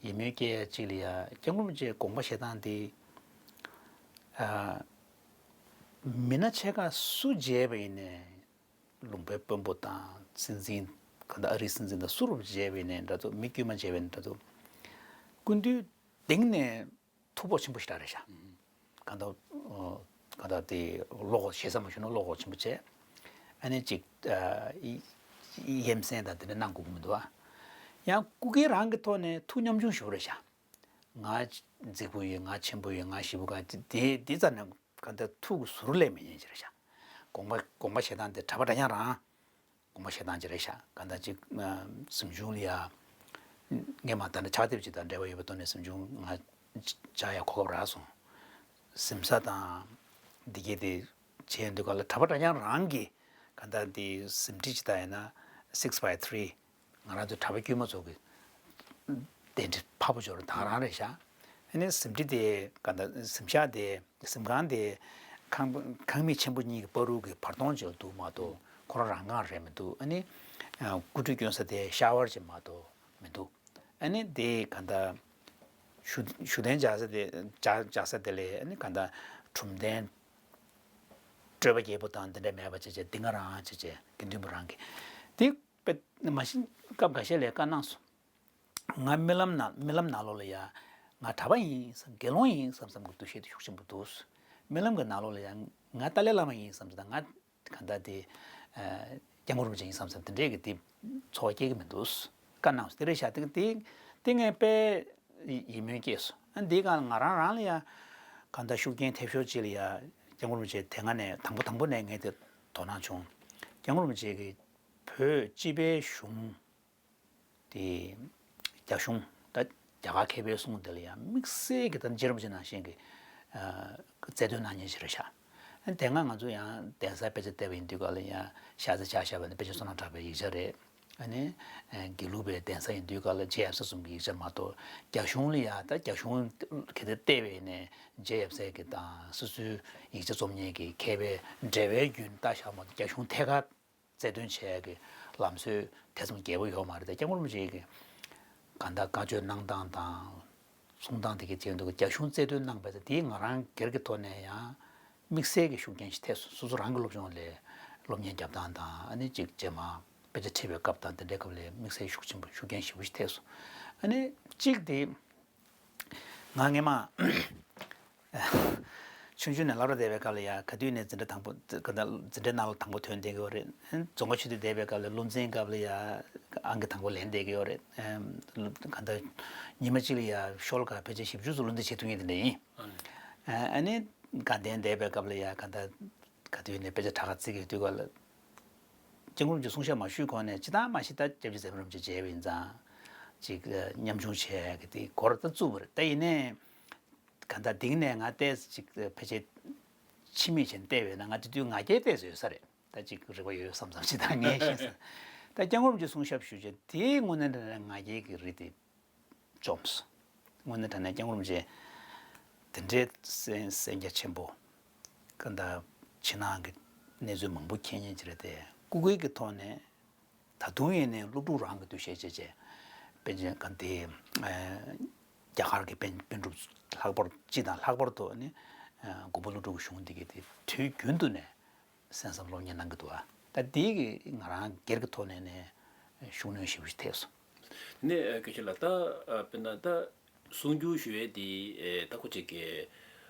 ཡིད་སྨོན་སྐྱེ་ཡ་གཅིག་ལ་ཡ། སྐྱབས་མགོན་རིན་པོ་ཆེའི་དགོངས་པ་བཞེས་སྟངས་དེ་ཨ་མི་སྣ་ཆེ་ཁག་སུ་མཇལ་བ་ཡིན་ནའི། ལུང་པའི་དཔོན་པོ་དང་སྲིད་འཛིན། གང་ལྟར་ཨ་རིའི་སྲིད་འཛིན་དང་སུ་རུ་མཇལ་བ་ཡིན་ནའི་འདྲ་འདུག་མི་དཀྱུས་མ་མཇལ་བ་ཡིན་ནའི་འདྲ་འདུག་སྐུ་མདུན་གདེང་ནས་ཐུགས་ཕོག་ཆེན་པོ་ཞིག་རག་རེད་ཤག་གང་ལྟར་ཨོ་གང་ལྟར་དེ་བློ་ཁོག་ཞེ་ས་མ་ཞུ་ན་བློ་ཁོག་ཆེན་པོ་བྱས། ཨ་ནི་ཅིག་ཨ་ཡི་ ཡེམ་སེམས་དང་དེ་འདྲ་གནང་དགོས་ཀྱི་མི་འདུག་ཨ། ཡང་སྐུ་སྒེར་རང་གི་ཐོག་ནས་ཐུགས་ཉམ་ཆུང་ཞེ་པོ་རེད་ཤག་ང་རྫིག་པོ་ཡིན། ང་ཆེན་པོ་ཡིན། ང་ཞེ་པོ། ག་དེ་དེ་ཙམ་ནས་ག་འདྲ་ཐུགས་ཀྱི་ཟུར་ལས་མི་ཉན་ཅིག་རེད་ཤག་དགོངས་པ་དགོངས་པ་བཞེས་སྟངས་དེ་གྲྭ་པ་འདྲ་མཉམ་རང་། དགོངས་པ་བཞེས་སྟངས་ཅིག་རེད་ཤག་གང་ལྟར་ཅིག་གཟིམ་ཆུང་ལ་ཡ། ངས་མ་ད་ནི་ཕྱག་དེབ་ཅིག་དང་འབྲེལ་བ་ཡོད་པའི་ཐོག་ནས་གཟིམ་ཆུང་ང་བཅར་ཡ་གོ་སྐབས་རག་སོང་། གཟིམ་ས་དང་། འདི་གས་དེ་བྱས་དུས་ག་ལ་གྲྭ་པ་འདྲ་མཉམ་རང་གི་གང་ལྟར་འདི་གཟིམ་ཁྲི་ཅིག་དང་ཡིན་ན་six by three། ང་རང་ཚོ་གྲྭ་པ་དཀྱུས་མ་ཚོ་གི་གདན་ཁྲི་ཕ་བོ་ཅོར་དང་རང་རེད་ཤག་ཨ་ནི་གཟིམ་ཁྲི་དེ་ག་འདྲ་གཟིམ་ཤག་དེ་གཟིམ་ཁང་དེ་ཁང་ཁང་མིག་ཆེན་པོ་གཉིས་ཀྱི་བར་དུ་གི་བར་སྟོང་ཅིག་འདུག་མ་གཏོགས་ཁོ་རང་རང་ཁང་རེད་མི་འདུག་ཨ་ནི་སྐུ་ཁྲུས་སྐྱོན་ས་དེ་ཤ་ཝར་ཅིག་མ་གཏོགས་མི་འདུག་ཨ་ནི་དེ་ག་འདྲ་བཞུགས་བཞུགས་གདན་འཇག་ས་དེ་འཇག་འཇག་ས་དེ་ལས་ཨ་ནི་ག་འདྲ་གྲུབ་མཐའ་སྤྲོས་པ་རྒྱས་པོ་དང་དེ་འདྲ་མེད་པ་བྱས་བྱས་འདི་ང་རང་བྱས་བྱས་དགེ་འདུན་པ་རང་གི་དེ་དཔེ་མ་གཞི་སྐབས་འགའ་ཤས་ལ་བཀའ་གནང་སོང་། ང་རྨི་ལམ་ནང་རྨི་ལམ་ནང་ལོགས་ལ་ཡ་ང་གྲྭ་པ་ཡིན་བསམ་དགེ་སློང་ཡིན་བསམ་བསམ་གྱི་འདུ་ཤེས་དེ་ཤུགས་ཆེན་པོ་འདུག་རྨི་ལམ་གྱི་ནང་ལོགས་ལ་ཡ་ང་ཏཱ་ལའི་བླ་མ་ཡིན་བསམ་ད་ང་གང་ལྟར་དེ་སྐྱབས་མགོན་རིན་པོ་ཆེ་ཡིན་བསམ་བསམ་དེ་འདྲས་ཀྱི་དེ་ཚོར་བ་སྐྱེ་གི་མི་འདུག་བཀའ་གནང་སོང་། དེ་རེད་ཤག་དེ་དེ་དེ་ངས་དཔེ་ཡིད་སྨོན་སྐྱེས་སོང་། ཨ་འདི་གང་ང་རང་རང་ལ་ཡ་གང་ལྟར་ཤུགས་རྐྱེན་ཐེབས་ཤོར་ཅིག་ལ་ཡ་སྐྱབས་མགོན་རིན་པོ་ཆེ་དེ་སྔ་ནས་དང་པོ་དང་པོ་ནས་ངས་དེ་དོ་སྣང་བྱུང་། སྐྱབས་མགོན་རིན་པོ་ཆེ་གིས་བོད་སྤྱི་པའི་གཞུང་དེ་རྒྱ་གཞུང་ད་རྒྱ་གར་མཁས་པའི་གསུང་དེ་ལ་ཡང་དམིགས་བསལ་གྱི་ད་རྗེ་རིན་པོ་ཆེ་ནང་བཞིན་གྱི་ཨ་རྩལ་འདོན་གནང་མཁན་ཞིག་རེད་ཤག་ཨ་དེ་སྔ་ང་ཚོ་ཡང་གདན་ས་དཔེ་ཆ་བལྟས་པ་ཡིན་དུས་ག་ལ་ཡང་ཤར་རྩེ་ཕྱག་བཞག་པ་ནི་དཔེ་ཆ་བསོད་ནམས་གྲགས་པའི་ཡིག་ཆ་རེད། ཨ་ནི་ཨ་དགེ་ལུགས་པའི་གདན་ས་ཡིན་དུས་ག་ལ་རྗེ་ཡབ་སྲས་གསུམ་གྱི་ཡིག་ཆ་མ་གཏོགས་རྒྱ་གཞུང་ལ་ཡང་ད་རྒྱ་གཞུང་གི་དེ་བལྟས་པ་ཡིན་ནའི་རྗེ་ཡབ་སྲས་ཀྱི་དང་སོ་སོའི་ཡིག་ཆ་རྩོམ་མཁན་གྱི་མཁས་པའི་འགྲེལ་པའི་རྒྱུན་ལྟ་བཞག་མ་གཏོགས་རྒྱ་གཞུང་ཐད་ཀར་རྩལ་འདོན་བྱེད་ཡག་གི་ལམ་སྲོལ་དེ་ཙམ་རྒྱས་པོ་ཡོད་མ་རེད། ད་སྐྱབས་མགོན་རིན་པོ་ཆེ་གི་གང་ལྟར་བཀའ་ཆོས་གནང་སྟངས་དང་གསུང་སྟངས་དེ་གའི་ཅན་དུ་རྒྱ་གཞུང་རྩལ་འདོན་གནང་བས་དེ་ང་རང་སྒེར་གྱི་ཐོག་ནས་ཡང་དམིགས་བསལ་གྱི་ཤུགས་རྐྱེན་ཞིག་ཐེབས་སོང་། སོ་སོ་རང་གི་སློབ་སྦྱོང་ལས་སློབ་གཉེར་རྒྱབ་སྟངས་དང་ཨ་ནི་གཅིག་རྗེས་མ་དཔེ་ཆ་ཁྲིད་པའི་སྐབས་དང་དེ་འདྲའི་སྐབས་ལས་དམིགས་བསལ་ཤུགས་ཆེན་པོ་ཤུགས་རྐྱེན་ཞེ་པོ་ཞིག་ཐེབས་སོང་། ཨ་ནི་གཅིག་དེ། ང་སྔས་མ་ཆུང་ཆུང་ནས་སློབ་གྲྭ་བསྡད་པའི་སྐབས་ལ་ཡ་ག་དུས་ནས་འཛིན་གྲྭ་དང་པོ་ག་ད་འཛིན་གྲྭའི་ནང་ལ་དང་པོ་ཐོན་བསྡད་ཀྱི་ཡོད་རེད། རྫོང་དཀར་ཆོས་སྡེ་བསྡད་པའི་སྐབས་ལ་སློབ་ཚན་སྐབས་ལ་ཡ་ཨང་ཀི་དང་པོ་ལེན་བསྡད་ཀྱི་ཡོད་རེད། ག་ད་ཉི་མ་གཅིག་ལ་ཡ་ཤོ་ལོ་ཀ་ཕལ་ཆེར་བཞི་བཅུ་ཙམ་བློ་འདྲི་བྱེད་ཐུབ་མཁན་དེ་འདྲ་ཡིན། ཨ་ནི་དགའ་ལྡན་བསྡད་པའི་སྐབས་ལ་ཡ་ག་ད་ག་དུས་ནས་དཔེ་ཆ་ཁྲ་ཁ་བརྩི་གི་དུས་སྐབས་ལ། སྐྱབས་མགོན་རིན་པོ་ཆེ་གསུང་བཤད་མ་ཞུས་གོང་ནས་ཅི་ལྟར་མ་ཤེས་ད་སྐྱབས་རྗེ་ཚེ་དཔལ་རིན་པོ་ཆེ་མཇལ་བ་ཡིན་ཙང་། ཅིག་ཉམ་ཆུང་བྱས་ཀྱི་དེ་སྐོར་ད་བཙུགས་པ་རེད། ད་ཡིན་ནའི་ག་ད་དེང་ནས་ང་ལྟས་ཅིག་ཕལ་ཆེར་ཕྱི་མིག་ཅན་བལྟས་པས་ན་ང་དེ་དུས་ང་རྒྱལ་ཏོག་ཙམ་ཡོད་ས་རེད། ད་ཅིག་རིག་པ་ཡོད་བསམ་བསམ་ཞིག་ད་ངས་ཤེས་ས། ད་སྐྱབས་མགོན་རིན་པོ་ཆེ་གསུང་བཤད་ཞུ་བྱས་དེའི་དངོས་གནས་དྲང་གནས་ང་རྒྱལ་གྱི་རིགས་དེ་བཅོམ་སོང་། དངོས་གནས་དྲང་གནས་སྐྱབས་མགོན་རིན་པོ་ཆེ་དེ་འདྲའི་སེམས་སེམས་རྒྱ་ཆེན་པོ་ག་ད་ཕྱི་ནང་གི་གནས་ཚུལ་མང་པོ་མཁྱེན་མཁན་ཅིག་རེད་དེ། སྐུ་སྒེར་གྱི་ཐོག་ནས་ད་དུང་ཡིན་ནའི་སློབ་ཕྲུག་རང་གི་འདུ་ཤེས་བྱས་བྱས་དཔེ་ཆ་ག་དེ་རྒྱ་གར་གྱི་པཎ་པཎ་གྲུབ་ལྷག་པར་སྤྱི་དང་ལྷག་པར་དུ་ནི་མགོན་པོ་ཀླུ་སྒྲུབ་ཀྱི་གཞུང་འདི་གའི་དེ་དུས་རྒྱུན་དུ་ནས་གསན་བསམ་སློབ་གཉེར་གནང་གི་འདུག་ཨ། ད་འདི་གི་ང་རང་སྒེར་གྱི་ཐོག་ནས་ནས་ཤུགས་སྣོན་ཞེ་པོ་ཞིག་ཐེབས་སོང་། དེ་ནས་སྐད་ཆ་ལ་ད་དཔེར་ན་ད་གསུང་སྒྱུར་ཞུ་ཡས་དེ་ད་ཁོ་ཅིག་གི་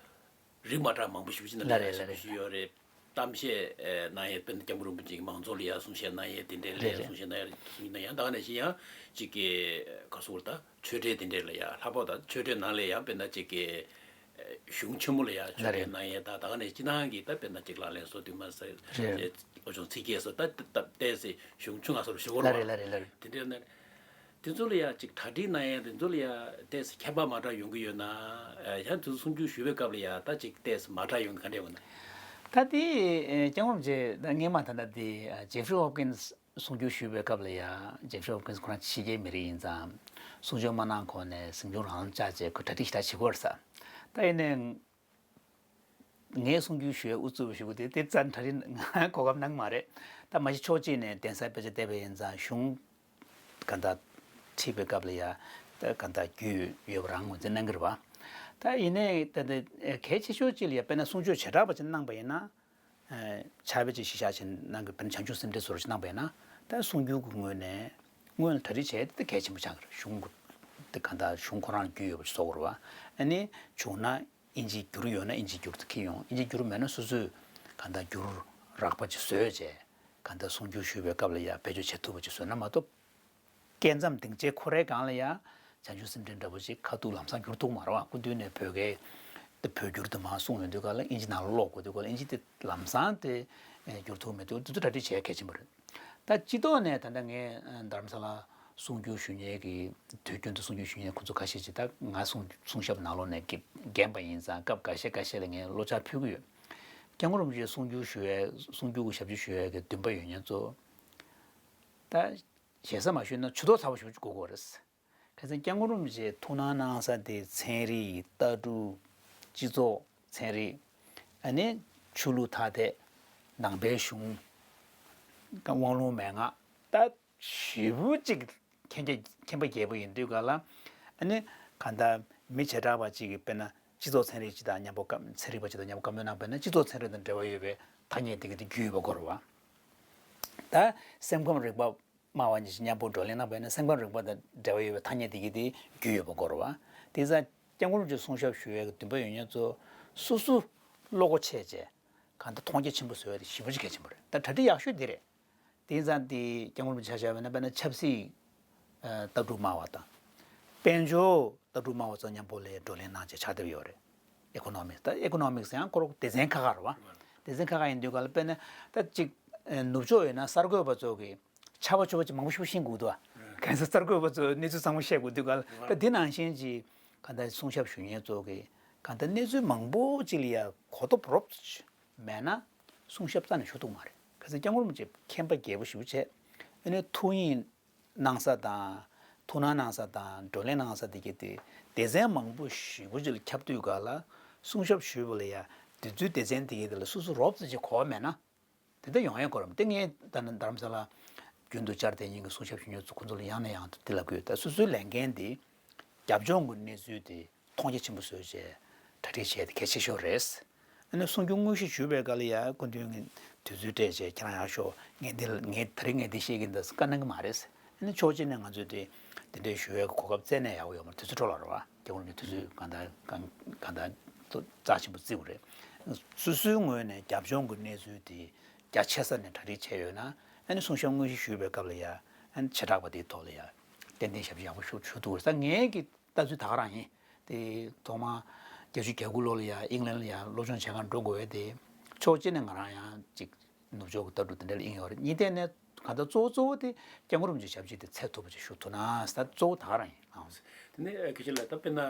རིགས་མ་འདྲ་མང་པོ་ཞེ་པོ་ཅིག་ན་ལ་ལས་རེད་ཞེ་པོ་ཞིག་ཡོད་རེད། གཏམ་བཤད་གནང་ཡས་དཔེར་ན་སྐྱབས་མགོན་རིན་པོ་ཆེ་གི་མང་ཚོགས་ལ་ཡ་གསུང་བཤད་གནང་ཡས་དེ་འདྲའི་ལ་ཡ་གསུང་བཤད་གནང་ཡས་གསུང་བཤད་གནང་ཡ་ད་ག་ནང་བཞིན་ཡང་ཅིག་གི་ག་སོ་ད་ཆོས་འབྲེལ་དེ་འདྲའི་ལ་ཡ་ལྷག་པར་ད་ཆོས་འབྲེལ་ནང་ལ་ཡ་དཔེར་ན་ཅིག་གི་གཞུང་ཆེན་མོ་ལ་ཡ་ཆོས་འབྲེལ་གནང་ཡས་ད་ད་ག་ནས་སྤྱི་ནང་གི་ད་དཔེར་ན་ཅིག་ལག་ལེན་སོ་བདུན་མ་ཟེར་སློབ་སྦྱོང་ཚིག་བརྒྱད་སོ་ད་ད་ལྟས་སེ་གཞུང་ཆུང་ང་སོར་ཞུ་གོ་ར་བ་དེ་འདྲའི་ནས་དེ་ཚོ་ལ་ཡ་ཅིག་གྲ་སྒྲིག་གནང་ཡས་དེ་ཚོ་ལ་ཡ་ལྟས་སེ་ཁྱད་པར་མ་འདྲ་ཡོང་གི་ཡོད་ན་ཡང་དེ་ཚོ་གསུང་སྒྱུར་ཞུ་བའི་སྐབས་ལ་ཡ་ད་ཅིག་ལྟས་སེ་མ་འདྲ་ཡོང་གི་ག་འདྲ་ཡོད་ན། ད་དེ་སྐྱབས་མགོན་རིན་པོ་ཆེ་ད་སྔས་མ་ད་ལྟ་དེ་ཇེ་ཧྥི་རི་ཧོབ་ཀིན་སི་གསུང་སྒྱུར་ཞུས་པའི་སྐབས་ལ་ཡང་ཇེ་ཧྥི་རི་ཧོབ་ཀིན་སི་ཁོ་རང་ཕྱི་རྒྱལ་མི་རིགས་ཡིན་ཙང་གསུང་ཆོས་མ་གནང་གོང་ནས་གཟིམ་ཆུང་རང་ལ་བཅར་བྱས་ཁོ་གྲ་སྒྲིག་ཞེ་དྲག་བྱེད་ཀྱི་ཡོད་རེད་ས། ད་ཡིན་ནའི་ངས་གསུང་སྒྱུར་ཞུ་ཡའི་ཨུ་ཚུགས་ཞུ་གི་དེ་དེ་ཙམ་གྲ་སྒྲིག་ང་གོ་སྐབས་གནང་གི་མ་རེད། ད་མ་གཞི་ཕྱོགས་གཅིག་ནས་གདན་ས་དཔེ་ཆ་བལྟས་པ་ཡིན་ཙང་གཞུང་གང་ལྟར་ཁྲིད་པའི་སྐབས་ལ་ཡ་ད་གང་ལྟར་རྒྱུས་ཡོད་པ་རང་ངོས་འཛིན་གནང་གི་རེད་པ། ད་ཡིན་ནའི་ད་ལྟ་གལ་ཆེ་ཤོས་གཅིག་ལ་ཡ་དཔེར་ན་གསུང་ཆོས་བྱེ་བྲག་པ་ཅིག་གནང་པ་ཡིན་ན། ཕྱག་དཔེ་ཅིག་གཞི་བཞག་བྱས་གནང་གི་དཔེར་ན་བྱང་ཆུབ་སེམས་འགྲེལ་སོགས་ཅིག་གནང་པ་ཡིན་ན་ད་གསུང་སྒྱུར་གྱི་ངོས་ནས་སྔོན་ལ་གྲ་སྒྲིག་བྱས་ཏེ་གལ་ཆེན་པོ་ཆགས་ཀྱི་རེད། གཞུང་གི་དེ་གང་ལྟར་གཞུང་ཁོ་རང་ལ་རྒྱུས་ཡོད་པ་ཅིག་བཟོ་དགོས་རེད་པ། ཨ་ནི་བྱུང་ན་ཨིན་ཇིའི་འགྱུར་ཡོད་ན་ཨིན་ཇིའི་འགྱུར་དེ་འཁྱེར་ཡོང་། ཨིན་ཇིའི་འགྱུར་མེད་ན་སོ་སོས་གང་ལྟར་འགྱུར་རགས་པ་ཅིག་བཟོས་བྱས་ གང་ལྟར་གསུང་སྒྱུར་ཞུས་པའི་སྐབས་ལ་ཡང་བེད་སྤྱོད་བྱེད་ཐུབ་པ་ཅིག་བཟོས་ན་མ་གཏོགས། སྐད་མཚམས་སྡིངས་ཆའི་ཁོ་རའི་སྒང་ལ་ཡང་བྱང་ཆུབ་སེམས་འགྲེལ་འདྲ་པོ་ཅིག་ཁ་ཐུག་ལམ་སང་བསྒྱུར་ཐུབ་མ་རེད་བ། སྐུ་མདུན་ནས་བོད་སྐད་དེ་བོད་བསྒྱུར་དུ་མར་གསུངས་ཡོང་དུས་སྒང་ལ་ཨིན་ཇི་ནང་ལ་ཀློག་དགོས་དུས་སྒང་ལ་ཨིན་ཇི་དེ་ལམ་སང་དེ་བསྒྱུར་ཐུབ་མེད་དུས་དེ་ཚོ་གྲ་སྒྲིག་བྱེད་གལ་ཆེན་པོ་རེད། ད་སྤྱི་ཐོག་ནས་ད་ལྟ་ངས་རྡ་རམ་ས་ལ་གསུང་སྒྱུར་ཞུ་མཁན་གྱི་དུས་རྒྱུན་དུ་གསུང་སྒྱུར་ཞུ་མཁན་ཁོ་ཚོ་ཁ་ཤས་ཅིག་ད་ང་གསུང་གསུང་ཞབས་ནང་ལོགས་ནས་རྒན་པ་ཡིན་ཙང་སྐབས་འགའ་ཤས་འགའ་ཤས་ལ་ངས་བློ་འཆར་ཕུལ་གྱི་ཡོད། སྐྱབས་མགོན་རིན་པོ་ཆེ་གསུང་སྒྱུར་ཞུ་ཡས་གསུང་སྒྱུར་གྱི་ཞབས་ཕྱི་ཞུ་ཡས་ཀྱི་འདུན་པ་ཡོད་མཁན་ཚོ་ད་ཞེ་ས་མ་ཞུས་ན་ཇུས་གཏོགས་ཚ་པོ་ཞེ་པོ་ཅིག་དགོས་ཀྱི་ཡོད་རེད། གལ་སྲིད་སྐྱབས་མགོན་རིན་པོ་ཆེ་ཐུགས་སྣང་གནང་ས་དེ་ཚན་རིག་ལྟ་གྲུབ་སྤྱི་ཚོགས་ཚན་རིག་ཨ་ནི་ཆོས་ལུགས་ཐ་དད་ནང་པའི་གཞུང་དབང་ལུང་མན་ངག་ད་ཞེ་པོ་ཅིག་མཁྱེན་རྒྱ་མཁྱེན་པ་རྒྱས་པོ་ཡིན་དུས་ག་ལ་ཨ་ནི་གང་ལྟར་མི་བྱེ་བྲག་པ་ཅིག་གིས་དཔེར་ན་སྤྱི་ཚོགས་ཚན་རིག་ཅིག་དང་མཉམ་པོ་བཀའ་ཚན་རིག་པ་ཅིག་དང་མཉམ་པོ་བཀའ་མོལ་གནང་བ་ཡིན་ན་སྤྱི་ཚོགས་ཚན་རིག་དང་འབྲེལ་བ་ཡོད་པའི་ཐ་སྙད་དེ་ག་དེ་རྒྱུས་ཡོད་པ་དགོས་རེད་བ། ད་སེམས་ཁམས་རིག་པ་སྨྲ་བ་གཉིས་ཀྱིས་མཉམ་པོ་བགྲོ་གླེང་གནང་བ་ཡིན་ན་སེམས་ཁམས་རིག་པ་དང་འབྲེལ་བ་ཡོད་པའི་ཐ་སྙད་དེ་ག་དེ་རྒྱུས་ཡོད་པ་དགོས་རེད་བ། དེ་ཙང་སྐྱབས་མགོན་རིན་པོ་ཆེ་གསུང་ཞབས་ཞུ་ཡས་ཀྱི་འདུན་པ་ཡོད་མཁན་ཚོ་སོ་སོ་བློ་སྒོ་ཕྱེ་བྱས་གང་ལྟར་མཐོང་རྒྱ་ཆེན་པོ་བཟོ་ཡ་དེ་ཞེ་པོ་ཅིག་གལ་ཆེན་པོ་རེད། ད་གྲ་སྒྲིག་ཡག་ཤོས་འདི་རེད། དེ་ཡིན་ཙང་དེ་སྐྱབས་མགོན་རིན་པོ་ཆེ་ཆ་བཞག་པ་ཡིན་ན་དཔེར་ན་ཆབ་སྲིད་ཨ་ལྟ་གྲུབ་སྨྲ་བ་དང་། དཔལ་འབྱོར་ལྟ་གྲུབ་སྨྲ་བ་ཚོ་མཉམ་པོ་ལ་བགྲོ་གླེང་གནང་བྱས་ཕྱག་དེབ་ཡོད་རེད། ཨི་ཀོ་ནོ་མིག་སི། ད་ཨི་ཀོ་ནོ་མིག་སི་ཡང་ཁོ་རང་སྡེ་ཚན་ཁག་ཁག་རེད་བ། སྡེ་ཚན་ཁག་ཁག་ཡིན་དུས་ག་ལ་དཔེར་ན་ད་ཅིག་ཨ་ནུབ་ཕྱོགས་ཡོད་ན་གསར་འགོད་པ་ཚོ་གིས་ཆར་པ་ཆུ་བ་ཅིག་མང་པོ་ཞིག་ཤེས་དགོས་འདུག་བ། གང་ཟག་གསར་འགོད་པ་ཚོས་གནས་ཚུལ་ཚང་མ་བཤད་དགོས་དུས་ག་ལ་ད་འདི་ནང་བཞིན་ཅིག་གང་ལྟར་གསུང་ཞབས་ཞུ་མཁན་ཚོ་གིས་གང་ལྟར་གནས་ཚུལ་མང་པོ་ཅིག་ལ་ཡ་གོ་རྟོགས་རོབ་ཙམ་ཅིག་མེད་ན་གསུང་ཞབས་རྩ་ནས་ཞུ་ཐུབ་མ་རེད། གལ་སྲིད་སྐྱབས་མགོན་རིན་པོ་ཆེ་མཁྱེན་པ་རྒྱས་པོ་ཞེ་པོ་བྱས་ཨ་ནི་ཐུགས་དབྱིངས་གནང་ས་དང་ཐུགས་སྣང་གནང་ས་དང་བགྲོ་གླེང་གནང་ས་དེ་ག་དེ་སྡེ་ཚན་མང་པོ་ཞེ་པོ་ཅིག་ལ་ཁྱབ་དུས་ག་ལ་གསུང་ཞབས་ཞུས་པ་ལ་ཡ་དེ་ཚོའི་སྡེ་ཚན་དེ་ག་དེ་ལ་སོ་སོ་རོབ་ཙམ་ཅིག་གོ་བ་མེད་ན། དེ་འདྲ་ཡོང་ཡ་གོ་རམ། དེ་ངས་ད་ནི་རྡ་རམ་ས་ལ་རྒྱུན་དུ་བཅར་དེ་ཉིན་གྱི་གསུང་ཞབས་ཞུ་མཁན་ཚོ་ཁོང་ཚོ་ལ་ཡང་ནས་ཡང་དུ་དེ་ལབ་ཀྱི་ཡོད། ད་སོ་སོའི་ལས་འགན་དེ་རྒྱབ་ལྗོངས་ཀྱི་གནས་ཚུལ་དེ་མཐོང་རྒྱ་ཆེན་པོ་བཟོས་བྱས་གྲ་སྒྲིག་བྱས་དེ་གལ་ཆེ་ཤོས་རེད། ཨ་ནི་གསུང་རྒྱུ་དངོས་གཞི་ཞུས་པའི་སྐབས་ལ་ཡ་སྐུ་མདུན་གྱིས་དུས་ཚོད་སྤྲད་བྱས་ཁྱེད་རང་ཡག་ཤོག་ངས་འདི་ངས་ད་རེས་ངས་འདི་བཤད་ཀྱི་འདུག་བཀའ་གནང་གི་མ་རེད། ཨ་ནི་ཕྱོགས་གཅིག་ནས་ང་ཚོས་དེ་དེ་འདྲའི་ཞུ་བའི་གོ་སྐབས་བཙལ་ནས་ཡག་པོ་ཡོད་མ་རེད། དུས་ཚོད་འཕྲོ་བརླག་རེད་བ། སྐྱབས་མགོན་གྱི་དུས་ཚོད་གང་ལྟར་གང་གང་ལྟར་རྩ་ཆེན་པོ་བརྩི་དགོས་རེད། སོ་སོའི་ངོས་ནས་རྒྱབ་ལྗོངས་ཀྱི་གནས་ཚུལ་དེ་རྒྱ་ཆེ་ས་ནས་གྲ་སྒྲིག་བྱས་ཡོད་ན་ཨ་ནི་གསུང་ཞབས་དངོས་གཞི་ཞུས་པའི་སྐབས་ལ་ཡ་ཨ་ནི་བྱེ་བྲག་པ་དེའི་ཐོག་ལ་ཡ་ཏན་ཏན་ཞབས་ཕྱི་ཡག་པོ་ཞུ་ཞུ་ཐུབ་དགོས་རེད། ད་ངའི་གི་ལྟ་ཚུལ་ད་ག་རང་ཡིན། དེ་ཐོག་མར་བརྒྱད་ཅུ་གྱ་དགུ་ལོ་ལ་ཡ་ཨིང་ལན་ལ་ཡ་སློབ་སྦྱོང་བྱེད་གར་འགྲོ་དགོས་པས་དེ་ཕྱོགས་གཅིག་ནས་ང་རང་ཡང་ཅིག་ནུབ་ཕྱོགས་ཀྱི་ལྟ་གྲུབ་དེ་འདྲ་ལ་དབྱིངས་ཡོད་རེད། གཉིས་ཐད་ནས་གང་ལྟར་གཙོ་བོ་གཙོ་བོ་དེ་སྐྱབས་མགོན་རིན་པོ་ཆེ་ཞབས་ཕྱི་དེ་འཚོལ་ཐུབ་པ་ཅིག་ཞུ་ཐུབ་ན་ཟེར། ད་གཙོ་བོ་ད་ག་རང་ཡིན། ཨང་། དེ་ནས་ཨ་དགེ་བཤེས་ལགས་ད་དཔེར་ན་ཨ་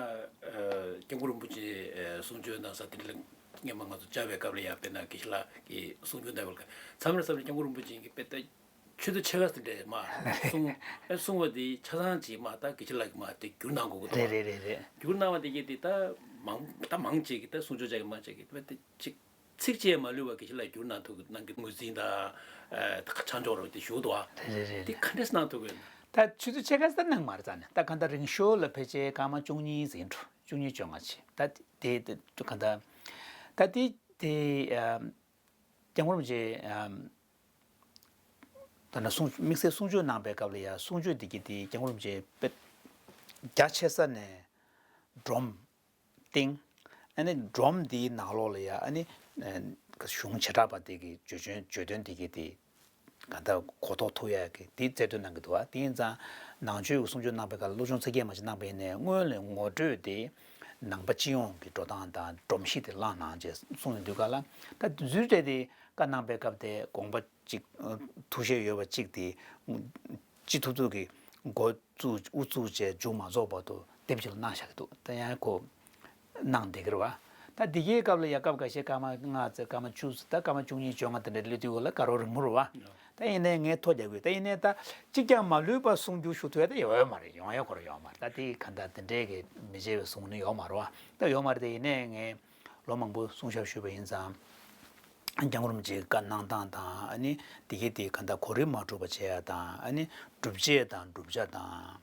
སྐྱབས་མགོན་རིན་པོ་ཆེ་ཨ་གསུང་ཆོས་གནང་ས་དེ་འདྲ་ལ་སྔོན་མ་ང་ཚོ་བཅར་བའི་སྐབས་ལ་ཡང་དཔེར་ན་དགེ་བཤེས་ལགས་ཀྱིས་གསུང་ཆོས་གནང་བའི་སྐབས་མཚམས་རེ་མཚམས་རེ་སྐྱབས་མགོན་རིན་པོ་ཆེ་གིས་དཔེ་ད་ཆུ་ཚོད་ཕྱེད་ཀ་ཙམ་རེ་མར་གསུང་ཨ་གསུང་བ་དེ་ཆ་ཚང་ཅིག་མར་ད་དགེ་བཤེས་ལགས་ཀྱིས་མར་དེ་བསྒྱུར་གནང་དགོས་ཀྱི་རེད་འདུག་རེད་བ། རེད་རེད། བསྒྱུར་གནང་བ་དེ་གས་དེ་ད་མང་ད་མང་ཆེ་གི་ད་གསུང་ཆོས་ཅག་གི་མང་ཆེ་གི་དཔེ་དེ་ཅིག་ཚིག་གཅིག་མ་ལུས་པ་དགེ་བཤེས་ལགས་བསྒྱུར་གནང་ཐུབ་གནང་གི་ངོས་འཛིན་དང་ཨ་ད་ཆ་འཇོག་རོགས་དེ་ཞུ་འདུག་ཨ། རེད་རེད་རེད། དེ་ག་འདྲས་གནང་ཐུབ་གི། ད་ཆུ་ཚོད་ཕྱེད་ཀ་ཙམ་གནང་མ་རེད་རྩ་ནས། ད་གང་ལྟར་རིང་ཤོས་ལ་ཕལ་ཆེར་སྐར་མ་བཅུ་གཉིས་ཟིན་འགྲོ། བཅུ་གཉིས་བཅོ་ལྔ་བྱས། ད་དེ་དེ་གང་ལྟར་ད་དེ་དེ་ཨ་སྐྱབས་མགོན་རིན་པོ་ཆེ་ཨ་ད་ནི་གསུང་དམིགས་བསལ་གསུང་ཆོས་གནང་པའི་སྐབས་ལ་ཡང་གསུང་ཆོས་འདི་གི་དེ་སྐྱབས་མགོན་རིན་པོ་ཆེ་དཔེ་རྒྱ་ཆེ་ས་ནས་སྒྲོམ་སྟེང་། ཨ་ནི་སྒྲོམ་འདིའི་ནང་ལོགས་ལ་ཡ་ཨ་ནི་ཨ་གཞུང་བྱེ་བྲག་པ་དེ་གི་བརྗོད་བྱོན་བརྗོད་དོན་འདི་གི་དེ་གང་ལྟར་གོ་རྟོགས་ཐུབ་ཡ་གི་དེ་རྩལ་འདོན་གནང་གི་འདུག་བ། དེ་ཡིན་ཙང་ནང་ཆོས་ཀྱི་གསུང་ཆོས་གནང་པའི་སྐབས་ལ་སློབ་སྦྱོང་ཚད་བརྒལ་མ་ཅིག་གནང་པ་ཡིན་ནའི་སྔོན་ལ་ངོ་སྤྲོད་དེ་ནང་པ་སྤྱི་ཡོངས་ཀྱི་འགྲོ་སྟངས་དང་སྒྲོམ་གཞི་དེ་བླངས་གནང་བྱས་གསུངས་ཡོང་དུས་ག་ལ་ད་དེ་ཚོའི་གྲས་དེ་བཀའ་གནང་པའི་སྐབས་དེ་དགོངས་པ་གཅིག་ཐུགས་བཞེད་ཡོད་པ་གཅིག་དེ་ཅི་ཐུབ་ཐུབ་ཀྱིས་འགོ་བཙུགས་དབུ་བཙུགས་བྱས་མཇུག་མ་རྫོགས་བར་དུ་དེབ་ཅིག་ལ་གནང་བཞག་གི་འདུག་ད་ཡང་ཁོ་གནང་བསྡད་ཀྱི་རེད་བ། ད་འདི་གའི་སྐབས་ལ་ཡ་སྐབས་འགའ་ཤས་སྐར་མ་ལྔ་ཙམ་སྐར་མ་བཅུ་ཙམ་ད་སྐར་མ་བཅུ་གཉིས་བཅོ་ལྔ་དེ་འདྲ་སླེབས་དུས་སྐབས་ལ་དགའ་རབ་རིང་པོ་རེད་བ། ད་ཡིན་ནའི་ངས་ཐོ་རྒྱག་དགོས། ད་ཡིན་ནའི་ད་གཅིག་ཀྱང་མ་ལུས་པ་གསུང་རྒྱུ་ཞུ་ཐུབ་ཡ་ད་ཡོད་ཡོད་མ་རེད། ཡོང་ཡ་ཁོ་རང་ཡོད་མ་རེད། ད་དེ་ག་ད་དེ་འདྲའི་གི་མི་བྱེད་པའི་གསུང་ནི་ཡོད་མ་རེད་བ། ད་ཡོད་མ་རེད། དེ་ཡིན་ནའི་ངས་ལོ་མང་པོ་གསུང་ཞབས་ཞུས་པ་ཡིན་ཙང་། སྐྱབས་མགོན་རིན་པོ་ཆེའི་བཀའ་གནང་སྟངས་དང་ཨ་ནི་དེ་གའི་དེ་ག་ད་གོ་རིམ་མ་གྲུབ་པ་བྱེད་ཡ་དང་ཨ་ནི་སྒྲུབ་བྱེད་དང་བསྒྲུབ་བྱ་དང་།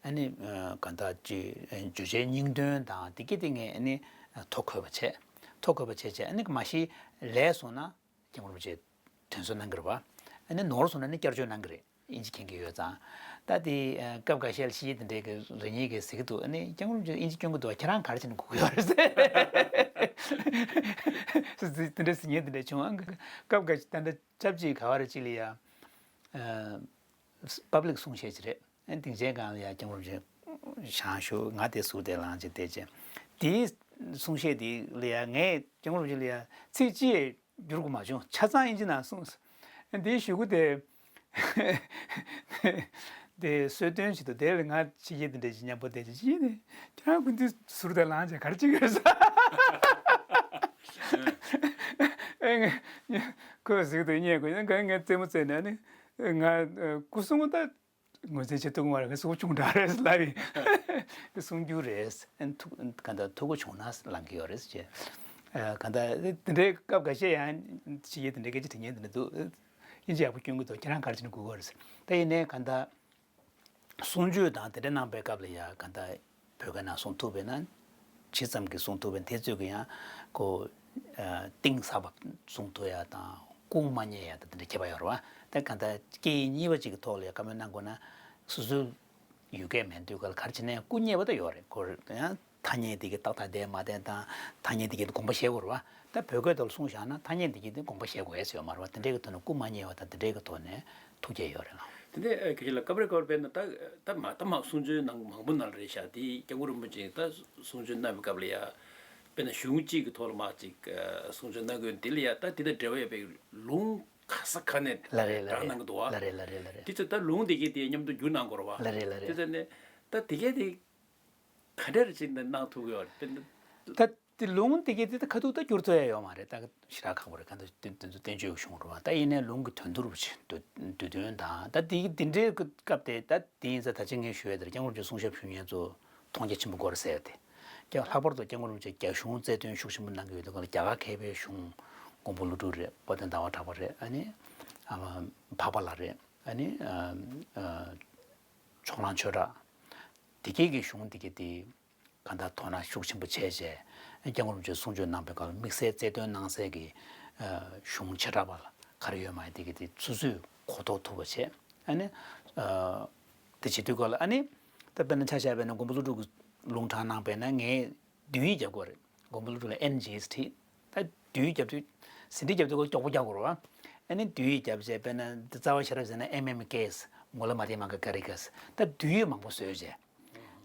ཨ་ནི་ཨ་གང་ལྟར་ཅིག་བརྗོད་བྱའི་སྙིང་དོན་དང་དེ་གི་དེ་ངས་ཨ་ནི་ཐོ་འགོད་པ་བྱས། ཐོ་འགོད་པ་བྱས་བྱས་ཨ་ནི་མ་གཞི་ལས་སོང་ན་སྐྱབས་མགོན་རིན་པོ་ཆེ་དོན་གསོ་གནང་གི་རེད་བ། ཨ་ནི་ནོར་སོང་ན་ནི་བསྐྱར་བཅོས་གནང་གི་རེད། ཨིན་ཇི་མཁྱེན་གྱི་ཡོད་ཙང་། ད་དེ་སྐབས་འགའ་ཤས་ལ་ཤེས་དེ་འདྲའི་གི་རེ་ཉེས་ཀྱི་ཟེར་གི་འདུག་ཨ་ནི་སྐྱབས་མགོན་རིན་པོ་ཆེ་ཨིན་ཇི་སྐྱོན་གི་འདུག་ཁྱེད་རང་ག་རེ་བྱས་ནས་གོ་གི་ཡོད་རེད་ཟེར། དེ་འདྲ་ཟེར་མཁན་དེ་འདྲ་བྱུང་ཨ། སྐབས་འགའ་ཞིག་ད་ལྟ་ཆབས་ཅིག་ག་བ་རེ་ཅིག་ལ་ཡ། པབ་ལིག་གསུང་བཤད་ཅིག་རེད། སྡིངས་ཆའི་སྒང་ལ་ཡ་སྐྱབས་མགོན་རིན་པོ་ཆེ་བཞེངས་བཞུགས། ང་དེ་ཟུར་དེ་ལངས་བྱས་བསྡད་བྱས། དེའི་གསུང་བཤད་དེ་ལ་ཡ་ངས་སྐྱབས་མགོན་རིན་པོ་ཆེ་ལ་ཡ་ཚིག་གཅིག་བསྒྱུར་དགོས་མ་བྱུང་། ཆ་ཚང་དབྱིན་ཇི་ནང་གསུངས། དེའི་གཞུག་གུ་དེ་དེ་གསོལ་སྟོན་བྱེད་དུས་དེ་ལ་ང་ཕྱི་རྒྱལ་དེ་འདྲ་ཞིག་མཉམ་པོ་བསྡད་ཅིག་ཅིག་ནས་ཁྱེད་རང་སྐུ་མདུན་ཟུར་དེ་ལངས་བྱས་ག་རེ་བྱེད་ཀྱི་ཡོད་ཟེར། ཨེ་ངས་ཁོས་གཟིགས་འདུག་བརྙས་དགོས་ཡིན་ན་ངས་རྩེད་མོ་རྩེས་ནས་ནི་ང་སྐུ་སྲུང་ད། ངོས་འཛིན་བྱེད་ཐུབ་ཀྱི་མ་རེད། ཁ་སྲོག་ཆུང་དྲགས་རེད་ལབ་ཡིན། དེ་གསུང་རྒྱུ་རེད། ཨན་ཐུག་གང་ལྟར་ཐུགས་ཁུར་བྱུང་ན་ལངས་ཀྱི་ཡོད་རེད་ཅེས། ཨ་གང་ལྟར་དེ་འདྲའི་སྐབས་འགའ་ཤས་ཡང་ཕྱི་རྒྱལ་དེ་འདྲའི་སྐད་ཆ་དྲི་མཁན་དེ་འདྲ་འདུག་དབྱིན་ཇི་ཡག་པོ་སྐྱོན་གྱི་འདུག་ཁྱེད་རང་ག་རེ་བྱས་ན་གོ་གི་རེད། ད་ཡིན་ནའི་གང་ལྟར་གསུང་ཆོས་དང་དེ་འདྲ་གནང་པའི་སྐབས་ལ་ཡ་གང་ལྟར་བོད་སྐད་ནང་གསུང་ཐུབ་པས་ན། ཇི་ཙམ་གྱིས་གསུང་ཐུབ་པས་དེ་ཚོད་ཀྱིས་ཡང་ཁོ་ཨ་གཏིང་ཟབ་པ་གསུང་ཐུབ་ཡ་དང་སྐུ་མ་བརྙས་ཡ་དང་དེ་འདྲ་ཁྱད་པར་ཡོད་རེད་བ། ད་གང་ལྟར་སྐད་ཡིག་གཉིས་པ་གཅིག་གི་ཐོག་ལ་ཡ་བཀའ་མོལ་གནང་དགོས་ན་སོ་སོའི་ཡུལ་སྐད་མེད་དུས་ག་ལ་ག་རེ་བྱས་ནའི་སྐུ་བརྙས་པ་ད་ཡོད་རེད། ཁོ་ཡང་ཐ་སྙད་དེ་གི་ཏག་ཏག་བསྡད་མ་བསྡད་དང་ཐ་སྙད་དེ་གི་དགོངས་པ་བཞེས་དགོས་རེད་བ། ད་བོད་སྐད་ཐོག་ལ་གསུངས་བཞག་ན་ཐ་སྙད་འདི་གི་འདི་དགོངས་པ་བཞེས་དགོས་ཡས་ཡོད་མ་རེད་བ། དེ་འདྲའི་གི་ཐོག་ནས་སྐུ་མ་བརྙས་པ་དང་དེ་འདྲའི་གི་ཐོག་ནས་ཐུགས་དགྱེས་ཡོད་རེད་ལགས། དེ་ནས་ཨ་དགེ་བཤེས་ལགས་སྐབས་རེ་སྐབས་རེ་དཔེར་ན་ད་ད་མ་ད་མ་གསུང་ཆོས་ནང་མང་པོ་ནང་ལ་རེད་ཤག་དེ་སྐྱབས་མགོན་རིན་པོ་ཆེ་ད་གསུང་ཆོས་གནང་བའི་སྐབས་ལ་ཡ་དཔེར་ན་གཞུང་གཅིག་གི་ཐོག་ལ་མ་ཅིག་གསུང་ཆོས་གནང་དགོས་དེ་ལ་ཡ་ད་དེ་དང་འབྲེལ་བ་ཡོད་པའི་ལུང་ག་ས་ག་ནས་ལ་རེད་ལ་བགྲངས་རེད་གནང་གི་འདུག་བ། ལ་རེད་ལ་རེད་ལ་རེད། དེ་ཚོ་ད་ལུང་དེ་གའི་དེ་མཉམ་དུ་བསྒྱུར་གནང་དགོས་རེད་བ། ལ་རེད་ལ་རེད་ལ་རེད། དེ་ཚོ་ནས་ད་དེ་གའི་དེ་ག་འདྲ་རེ་ཅིག་ནས་གནང་ཐུབ་ཀྱི་ཡོད་རེད། དཔེར་ན། ད་དེ་ལུང་དེ་གའི་དེ་ད་ཁ་ཐུག་ད་བསྒྱུར་ཐུབ་ཡ་ཡོད་མ་རེད། ད་ཞེ་དྲག་ཁག་པོ་རེད། གང་ལྟར་དེ་དེ་ཚོ་བསྟན་བཅོས་ཀྱི་གཞུང་རེད་བ། ད་ཡིན་ནའི་ལུང་གི་དོན་བསྡུ་རུ་བྱེད་བསྡུ་བསྡུ་དོན་དང་ད་དེ་དེ་འདྲའི་སྐབས་དེ་ད་དེ་ཡིན་ཙང་ད་ཅི་ངས་ཞུ་ཡ་དེ་རེད། སྐྱབས་མགོན་རིན་པོ་ཆེ་གསུང་ཞབས་ཞུ་མཁན་ཚོ་མཐོང་རྒྱ་ཆེན་པོ་དགོས་རེད་ཟེར་ཡ་དེ། ཀྱང་ལྷག་པར་དུ་སྐྱབས་མགོན་རིན་པོ་ཆེ་རྒྱ་གཞུང་རྩལ་འདོན་ཤུགས་ཆེན་པོ་གནང་གི་ཡོད་དུས་སྒང་ལ་རྒྱ་གར་མཁས་པའི་གཞུང་མགོན་པོ་ཀླུ་སྒྲུབ་རེད། དཔལ་ལྡན་ཟླ་བ་གྲགས་པ་རེད། ཨ་ནི་ཨ་འཕགས་པ་ལགས་རེད། ཨ་ནི་ཨ་ཨ་ཕྱོགས་གླང་ཆོས་གྲགས། དེ་གའི་གི་གཞུང་དེ་གའི་དེ་གང་ལྟར་དོ་སྣང་ཤུགས་ཆེན་པོ་བྱས་བྱས་སྐྱབས་མགོན་རིན་པོ་ཆེས་གསུང་ཆོས་གནང་པའི་སྐབས་དམིགས་བསལ་རྩལ་འདོན་གནང་སའི་གི་ཨ་གཞུང་བྱེ་བྲག་པ་ལ་ག་རེ་ཡོད་མ་ཡོད་དེ་གའི་དེ་སོ་སོས་གོ་རྟོགས་ཐུབ་པ་བྱས། ཨ་ནི་ཨ་དེ་བྱེད་དུས་སྐབས་ལ་ཨ་ནི་ད་དཔེར་ན་ཆ་བཞག་པ་ཡིན་ན་མགོན་པོ་ཀླུ་སྒྲུབ་ཀྱིས་ལུང་དྲངས་གནང་པ་ཡིན་ན་ངས་བསྡུས་ཡིག་རྒྱབ་དགོས་རེད། མགོན་པོ་ཀླུ་སྒྲུབ་ལ་ཨེན་ཇི་ཨེས་ཊི། ད་བསྡུས་ཡིག་རྒྱབ་དུས་ཟིན་བྲིས་རྒྱབ་དུས་ཀྱོག་པོ་རྒྱག་དགོས་རེད་བ། ཨ་ནི་བསྡུས་ཡིག་རྒྱབ་བྱས་དཔེར་ན་འདི་རྩ་བ་ཤེས་རབ་ཟེར་ན་ཨེམ་ཨེམ་ཀེ་ཨེས། མོ་ལ་མ་དེ་མ་ག་ཀ་རི་ཀ་ཟེར། ད་བསྡུས་ཡིག་མང་པོ་བཟོས་བྱས།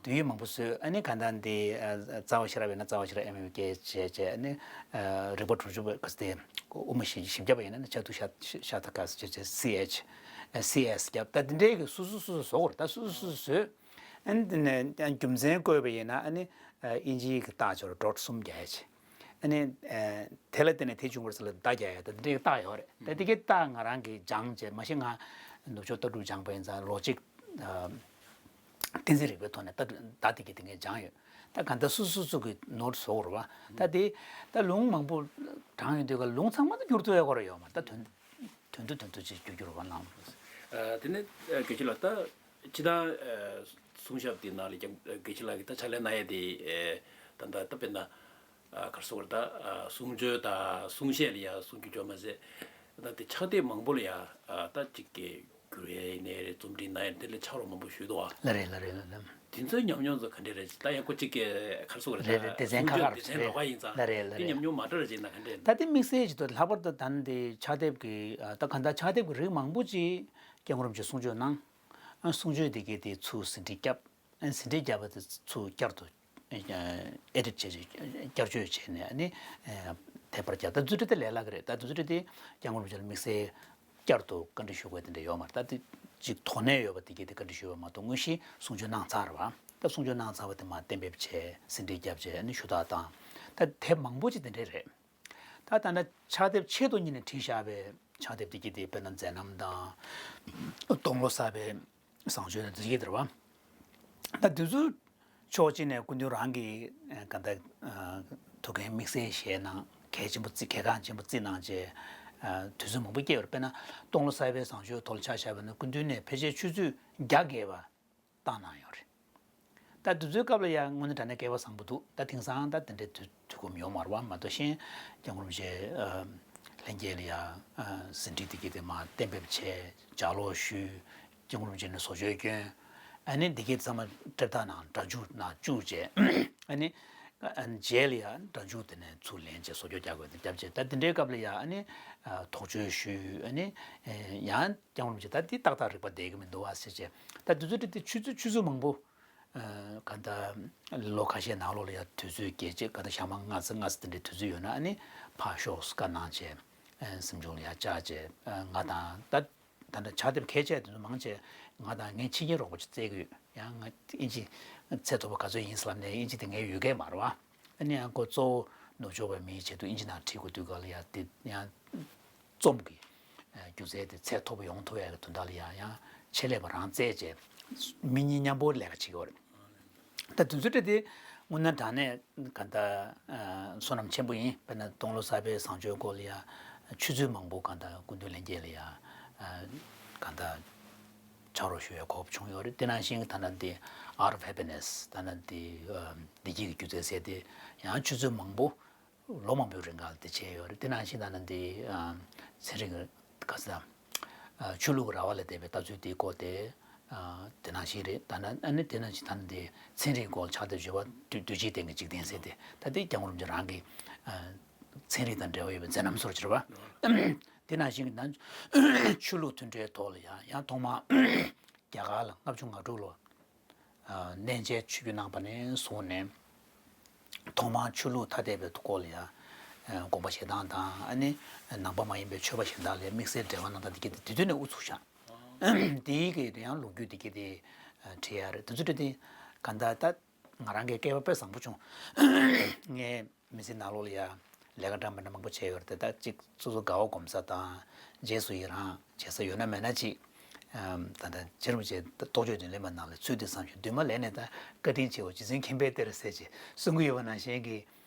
བསྡུས་ཡིག་མང་པོ་བཟོས། ཨ་ནི་གང་ལྟར་འདི་ཨ་རྩ་བ་ཤེས་རབ་ཡིན་ན་རྩ་བ་ཤེས་རབ་ཨེམ་ཨེམ་ཀེ་ཨེས་བྱས་བྱས། ཨ་ནི་ཨ་རིག་པ་དྲུག་ཅུ་པ་ག་ཟེར་དེ་དབུ་མ་བཞི་བཞི་བརྒྱ་པ་ཡིན་ན་ནི་ཕྱག་ཐུགས་ཤ་ཤ་ཏ་ཀ་ཟེར་བྱས་བྱས་སི་ཨེཆ་ཨ་སི་ཨེས་རྒྱབ། ད་འདི་འདྲའི་གི་སོ་སོ་སོ་སོ་བཟོ་དགོས་རེད། ད་སོ་སོ་སོ་སོ་བཟོས། ཨ་ནི་དེ་ནས་རྒྱུ་མཚན་བཀོད་པ་ཡིན་ན་ཨ་ནི་ཨ་དབྱིན་ཇིའི་གི་རྟགས་སྦྱོར་ཌོཊ་གསུམ་རྒྱག་ཡ་བྱས། ཨ་ནི་ཨ་དེ་ལ་བརྟེན་ནས་དེ་བྱུང་བ་རེད་ཟེར་ལ་བརྡ་རྒྱག་ཡ་ད་དེ་འདྲའི་རྟགས་ཡོད་རེད། ད་དེ་གའི་རྟགས་ང་རང་གིས་སྦྱངས་བྱས། མ་གཞི་ང་ནུབ་ཕྱོགས་ལྟ་གྲུབ་སྦྱངས་པ་ཡིན་ཙང་ལོ་ཇིག་ཨ་གཏན་ཚིགས་རིག་པའི་ཐོག་ནས་ལྟ་གྲུབ་བརྡ་དེ་གའི་དེ་ངས་སྦྱངས་ཡོད། ད་ག་འདྲ་སོ་སོ་སོ་གི་ནོར་བཟོ་དགོས་རེད་བ། ད་དེ་ད་ལུང་མང་པོ་དྲངས་ཡོང་དུས་ཀ་ལུང་ཚང་མ་ད་བསྒྱུར་ཐུབ་ཡ་ཁོ་རང་ཡོད་མ་རེད། ད་དོན་དོན་དུ་དོན་དུ་ཅིག་བསྒྱུར་རྒྱུ་རེད་བ་ནང་། ཨ་དེ་ནས་ཨ་དགེ་བཤེས་ལགས་ད་སྤྱིར་བཏང་ཨ་གསུང་ཞབས་དེ་ནང་ལ་ཀྱང་དགེ་བཤེས་ལགས་ཀྱིས་ད་ཕྱག་ལས་གནང་ཡས་དེ་ཨ་ད་ད་ད་དཔེར་ན་ཨ་ག་རེ་ཟེར་དགོས་རེད། ད་ཨ་གསུང་ཆོས་དང་གསུང་བཤད་ལ་ཡ་གསུང་རྒྱུ་ཅོ་མ་ཟད་ད་དེ་ཕྱག་དེབ་མང་པོ་ལ་ཡ་ཨ་ད་ཅིག་གི་བསྒྱུར་ཡས་ཡིན་ནའི་རེད། རྩོམ་སྒྲིག་གནང་ཡས་དེ་ལ་ཕྱག་རོགས་མང་པོ་ཞུས་འདུག་བ། ལགས་རེད་ལགས་རེད་ལགས་རེད། དེ་ཚོའི་ཉམས་མྱོང་ཚོ་ག་འདྲས་རེད། ད་ཡང་ཁོ་གཅིག་གི་ག་རེ་ཟེར་དགོས་རེད། རེད་རེད། ད་སྡེ་ཚན་ཁག་ཁག་རེད། སྡེ་ཚན་རེད་རེད་རེད། ལོགས་ཀ་ཡིན་ཙང་། ལགས་རེད་ལགས་དེ་རེད། ཉམས་མྱོང་མ་འདྲ་རེ་བྱས་ན་ག་འདྲས་རེད། ད་དེ་དམིགས་བསལ་གྱི་ཐོག་ལྷག་པར་དུ་ད་ནི་དེ་ཕྱག་དེབ་ཀྱི་ཨ་ད་གང་ལྟར་ཕྱག་དེབ་ཀྱི་རིགས་མང་པོ་ཅིག་སྐྱབས་མགོན་རིན་པོ་ཆེས་གསུང་ཆོས་གནང་། ཨ་གསུང་ཆོས་དེ་གའི་དེ་ཚུར་ཟིན་བྲིས་བརྒྱབ། ཨ་ཟིན་བྲིས་བརྒྱབ་པ་དེ་ཚུར་བསྐྱར་དུ་ཨེ་ཌིཊ་བྱས་བྱས་བསྐྱར་བཅོས་བྱས་ནས་ཨ་ནི་ཨ་དེབ་དཔར་བརྒྱབ། ད་རྫུ་འཕྲུལ་དེ་ལས་སླ་གི་རེད། ད་རྫུ་འཕྲུལ་དེ་སྐྱབས་མགོན་རིན་པོ་ཆེ་ལ་དམིགས་བསལ་བསྐྱར་དུ་བཀའ་འདྲི་ཞུ་དགོས་དེ་འདྲ་ཡོད་མ་རེད། ད་དེ་ཅིག་དོ་ནས་ཡོད་པ་དེ་གའི་དེ་བཀའ་འདྲི་ཞུས་པ་མ་གཏོགས་དངོས་གཞི་གསུང་ཆོས་གནང་ཚར་བ། ད་གསུང་ཆོས་གནང་ཚར་བ་དེ་མར་གཏན་འབེབས་བྱས། ཟིན་བྲིས་བརྒྱབ་བྱས་ཨ་ནི་ཞུ་དག་བཏང་། ད་དེབ་མང་པོ་ཅིག་དེ་འདྲས་རེད། ད་ད་ལྟ་ཕྱག་དེབ་ཆེད་དུ་གཉེར་ནས་བྲིས་བཞག་པའི་ཕྱག་དེབ་དེ་གའི་དེ་དཔེར་ན་མཛད་རྣམ་དང་། སྟོང་ལོ་གསར་པའི་བཟང་སྤྱོད་དང་དེ་གའི་དེ་རེད་བ། ད་དེ་ཚོ་ཕྱོགས་གཅིག་ནས་སྐུ་མདུན་རང་གིས་ཨ་ག་འདྲ་ཨ་ཐུགས་འགན་དམིགས་བསལ་བཞེས་གནང་། གལ་ཆེན་པོ་བརྩི། གལ་འགངས་ཆེན་པོ་བརྩིས་གནང་བྱས་ཨ་དུས་ཚོད་མང་པོ་བསྐྱལ་ཡོད་རེད། དཔེར་ན་སྟོང་ལོ་གསར་པའི་བཟང་སྤྱོད་ཐོག་ལ་ཆ་བཞག་པ་ཡིན་ན་སྐུ་མདུན་ནས་ཕལ་ཆེར་ཆུ་ཚོད་བརྒྱ་བརྒལ་བ་བཏང་གནང་ཡོད་རེད། ད་དུས་ཚོད་སྐབས་ལ་ཡང་དངོས་གནས་དྲང་གནས་སྐལ་བ་བཟང་པོ་འདུག་ད་དེང་སང་ད་དེ་འདྲའི་དུས་དུས་ཁོམ་ཡོད་མ་རེད་བ། མ་གཏོགས་གཞན་སྐྱབས་མགོན་རིན་པོ་ཆེ་ཨ་ལྷན་རྒྱས་ལ་ཡང་ཨ་ཟིན་བྲིས་དེ་གའི་དེ་མར་གཏན་འབེབས་བྱས། ལྗགས་ཀློག་ཞུས། སྐྱབས་མགོན་རིན་པོ་ཆེ་ནས་བཟོ་བཅོས་བསྐྱོན། ཨ་ནི་འདི་གའི་ཚང་མ་སྤྲད་དག་ནང་སྒྲ་འཇུག་ནང་བཅུག་བྱས། ཨ་ནི་ ཨ་ནི་རྗེས་ལ་ཡང་སྒྲ་འཇུག་དེ་ནས་ཚུར་ལེན་བྱས་བཟོ་བཅོས་རྒྱག་དགོས་དེ་བརྒྱབ་བྱས། ད་དེ་འདྲའི་སྐབས་ལ་ཡང་ཨ་ནི་ཨ་དོགས་གཅོད་ཞུས། ཨ་ནི་ཨེ་ཡང་སྐྱབས་མགོན་རིན་པོ་ཆེ་ད་འདི་ཏག་ཏག་རིག་པ་བསྡད་ཀྱི་མི་འདུག་ཨ་ཟེར་བྱས། ད་དུས་ཚོད་དེ་དེ་ཆུ་ཚོད་ཆུ་ཚོད་མང་པོ། ཨ་ག་ད་ལོ་ཁ་ཤས་ནང་ལོགས་ལ་ཡང་དུས་ཚོད་རྒྱས་བྱས། ག་ད་ཞག་མ་ལྔ་ཙམ་ལྔ་ཙམ་དེ་འདྲའི་དུས་ཚོད་ཡོད་ན་ཨ་ནི་ཕར་ཤོག་བཀའ་གནང་བྱས། ཨ་གཟིམ་ཆུང་ལ་ཡང་བཅར་བྱས། ཨ་ང་དང་ད། ད་ལྟ་ཕྱག་དེབ་ཁས་ཆེ་དེ་ཚོ་མང་ཆེ་ང་དང་ངའི་ཕྱི་རྒྱལ་རོགས་པ་ཅིག་བཙལ་གི་ཡོད། ཡང་ང་ཨིན་ཇི་ཚད་མཐོ་པོ་ག་ཚོད་ཡིན་ཟེར་ལབ་ནས། ཨིན་ཇི་དེ་ངའི་ཡོད་མཁན་མ་རེད་བ། ཨ་ནི་ཡང་ཁོ་གཙོ་བོ་ནུབ་ཕྱོགས་པའི་མིའི་ཆེད་དུ་ཨིན་ཇི་ནང་ཁྲིད་དགོས་དུས་སྐབས་ལ་ཡང་དེ་ཡང་རྩོམ་གྱི་སྒྱུ་རྩལ་དེ་ཚད་མཐོ་པོ་ཡོང་ཐུབ་ཡག་གི་དོན་དག་ལ་ཡང་ཡང་ཆེད་ལས་པ་རང་བཙལ་བྱས་མི་གཉིས་མཉམ་པོ་ལས་ཀ་བྱེད་ཀྱི་ཡོད་རེད། ད་དུས་ཚོད་དེ་དངོས་གནས་དྲང་གནས་ག་ད་བསོད་ནམས་ཆེན་པོ་ཡིན། དཔེར་ན་སྟོང་ལོ་གསར་པའི་བཟང་སྤྱོད་སྐོར་ལ་ཡང་ཆུ་ཚོད་མང་པོ་ག་ད་སྐུ་མདུན་ལྷན་རྒྱས་ལ་ཡང་ག་ད་ཕྱག་རོགས་ཞུ་བའི་གོ་སྐབས་བྱུང་ཡོད་རེད། དེ་ནང་བཞིན་ད་ལྟ་འདི་Art of Happiness ད་ལྟ་འདི་བདེ་སྐྱིད་ཀྱི་སྒྱུ་རྩལ་ཟེར་དེ་ཡང་ཆུ་ཚོད་མང་པོ་ལོ་མང་པོའི་རིང་ག་ལ་དེ་བྱས་ཡོད་རེད། དེ་ནང་བཞིན་ད་ལྟ་འདི་ཚན་རིག་ག་ས་ཆོས་ལུགས་ར་བ་ལས་འདས་པའི་ལྟ་ཚུལ་དེའི་སྐོར་དེ། དེ་ནང་བཞིན་རེད། ད་ནི་ཨ་ནི་དེ་ནང་བཞིན་ད་ནི་དེ་ཚན་རིག་སྐོར་ཕྱག་དེབ་བརྗོད་པ་དུས་དུས་ཕྱིའི་སྟེང་གི་འཇིག་རྟེན་ཟེར་དེ། ད་དེ་སྐྱབས་མགོན་རིན་པོ་ཆེ་རང་གི་ཚན་རིག་དང་འབྲེལ་བ་ཡོད་པའི་མཛད་རྣམ་སོགས་ཅིག་རེད་བ། དེ་ནང་བཞིན་གྱི་ན་ཆོས་ལུགས་མཐུན་འབྲེལ་ཐོག་ལ་ཡང་ཡང་ཐོག་མར་རྒྱ་གར་ལ་ལྔ་བཅུ་ང་དྲུག་ལོ། གནས་མཇལ་ཆིབས་བསྒྱུར་གནང་བ་ནས་བཟུང་ནས། ཐོག་མར་ཆོས་ལུགས་ཐ་དད་པའི་སྐོར་ལ་ཡང་དགོངས་པ་བཞེས་སྟངས་དང་། ཨ་ནི་ནང་པ་མ་ཡིན་པའི་ཆོས་པ་གཞན་དག་ལ་དམིགས་བསལ་འབྲེལ་བ་གནང་སྟངས་དེ་གྱད་དེ་དུས་ནས་དབུ་ཚུགས་བཞག་དེའི་གི་ཡང་ལོ་རྒྱུས་དེ་གྱད་དེ་བྲིས་ཡ་རེད། དེ་ཚོ་བྲིས་ཏེ་ག་ད་ད་ང་རང་གི་སྐལ་བ་དཔེ་བཟང་པོ་བྱུང་། ངས་མི་ཚེ་ནང་ལོགས་ལ་ཡ་ལས་ཀ་འདྲ་མི་འདྲ་མང་པོ་བྱས་ཡོད་རེད་དེ། ད་གཅིག་སོ་སོ་དགའ་བ་སྒོམ་ས་དང་། རྗེས་སུ་ཡི་རང་བྱེད་ས་ཡོད་ན་མེད་ན་ཅིག་ད་ལྟ་རྗེ་རིན་པོ་ཆེ་རྟོགས་བརྗོད་མདུན་ལེགས་མའི་ནང་ལ་ཚུལ་འདི་བསམ་ཞིང་། འདུན་མ་ལས་ནས་ད་བཀའ་དྲིན་ཆེའོ། རྗེ་བཙུན་མཁྱེན་པས་གཏེར་གསལ་ཞེས་གསུང་གི་ཡོད་པ་ནང་བཞིན་གྱི།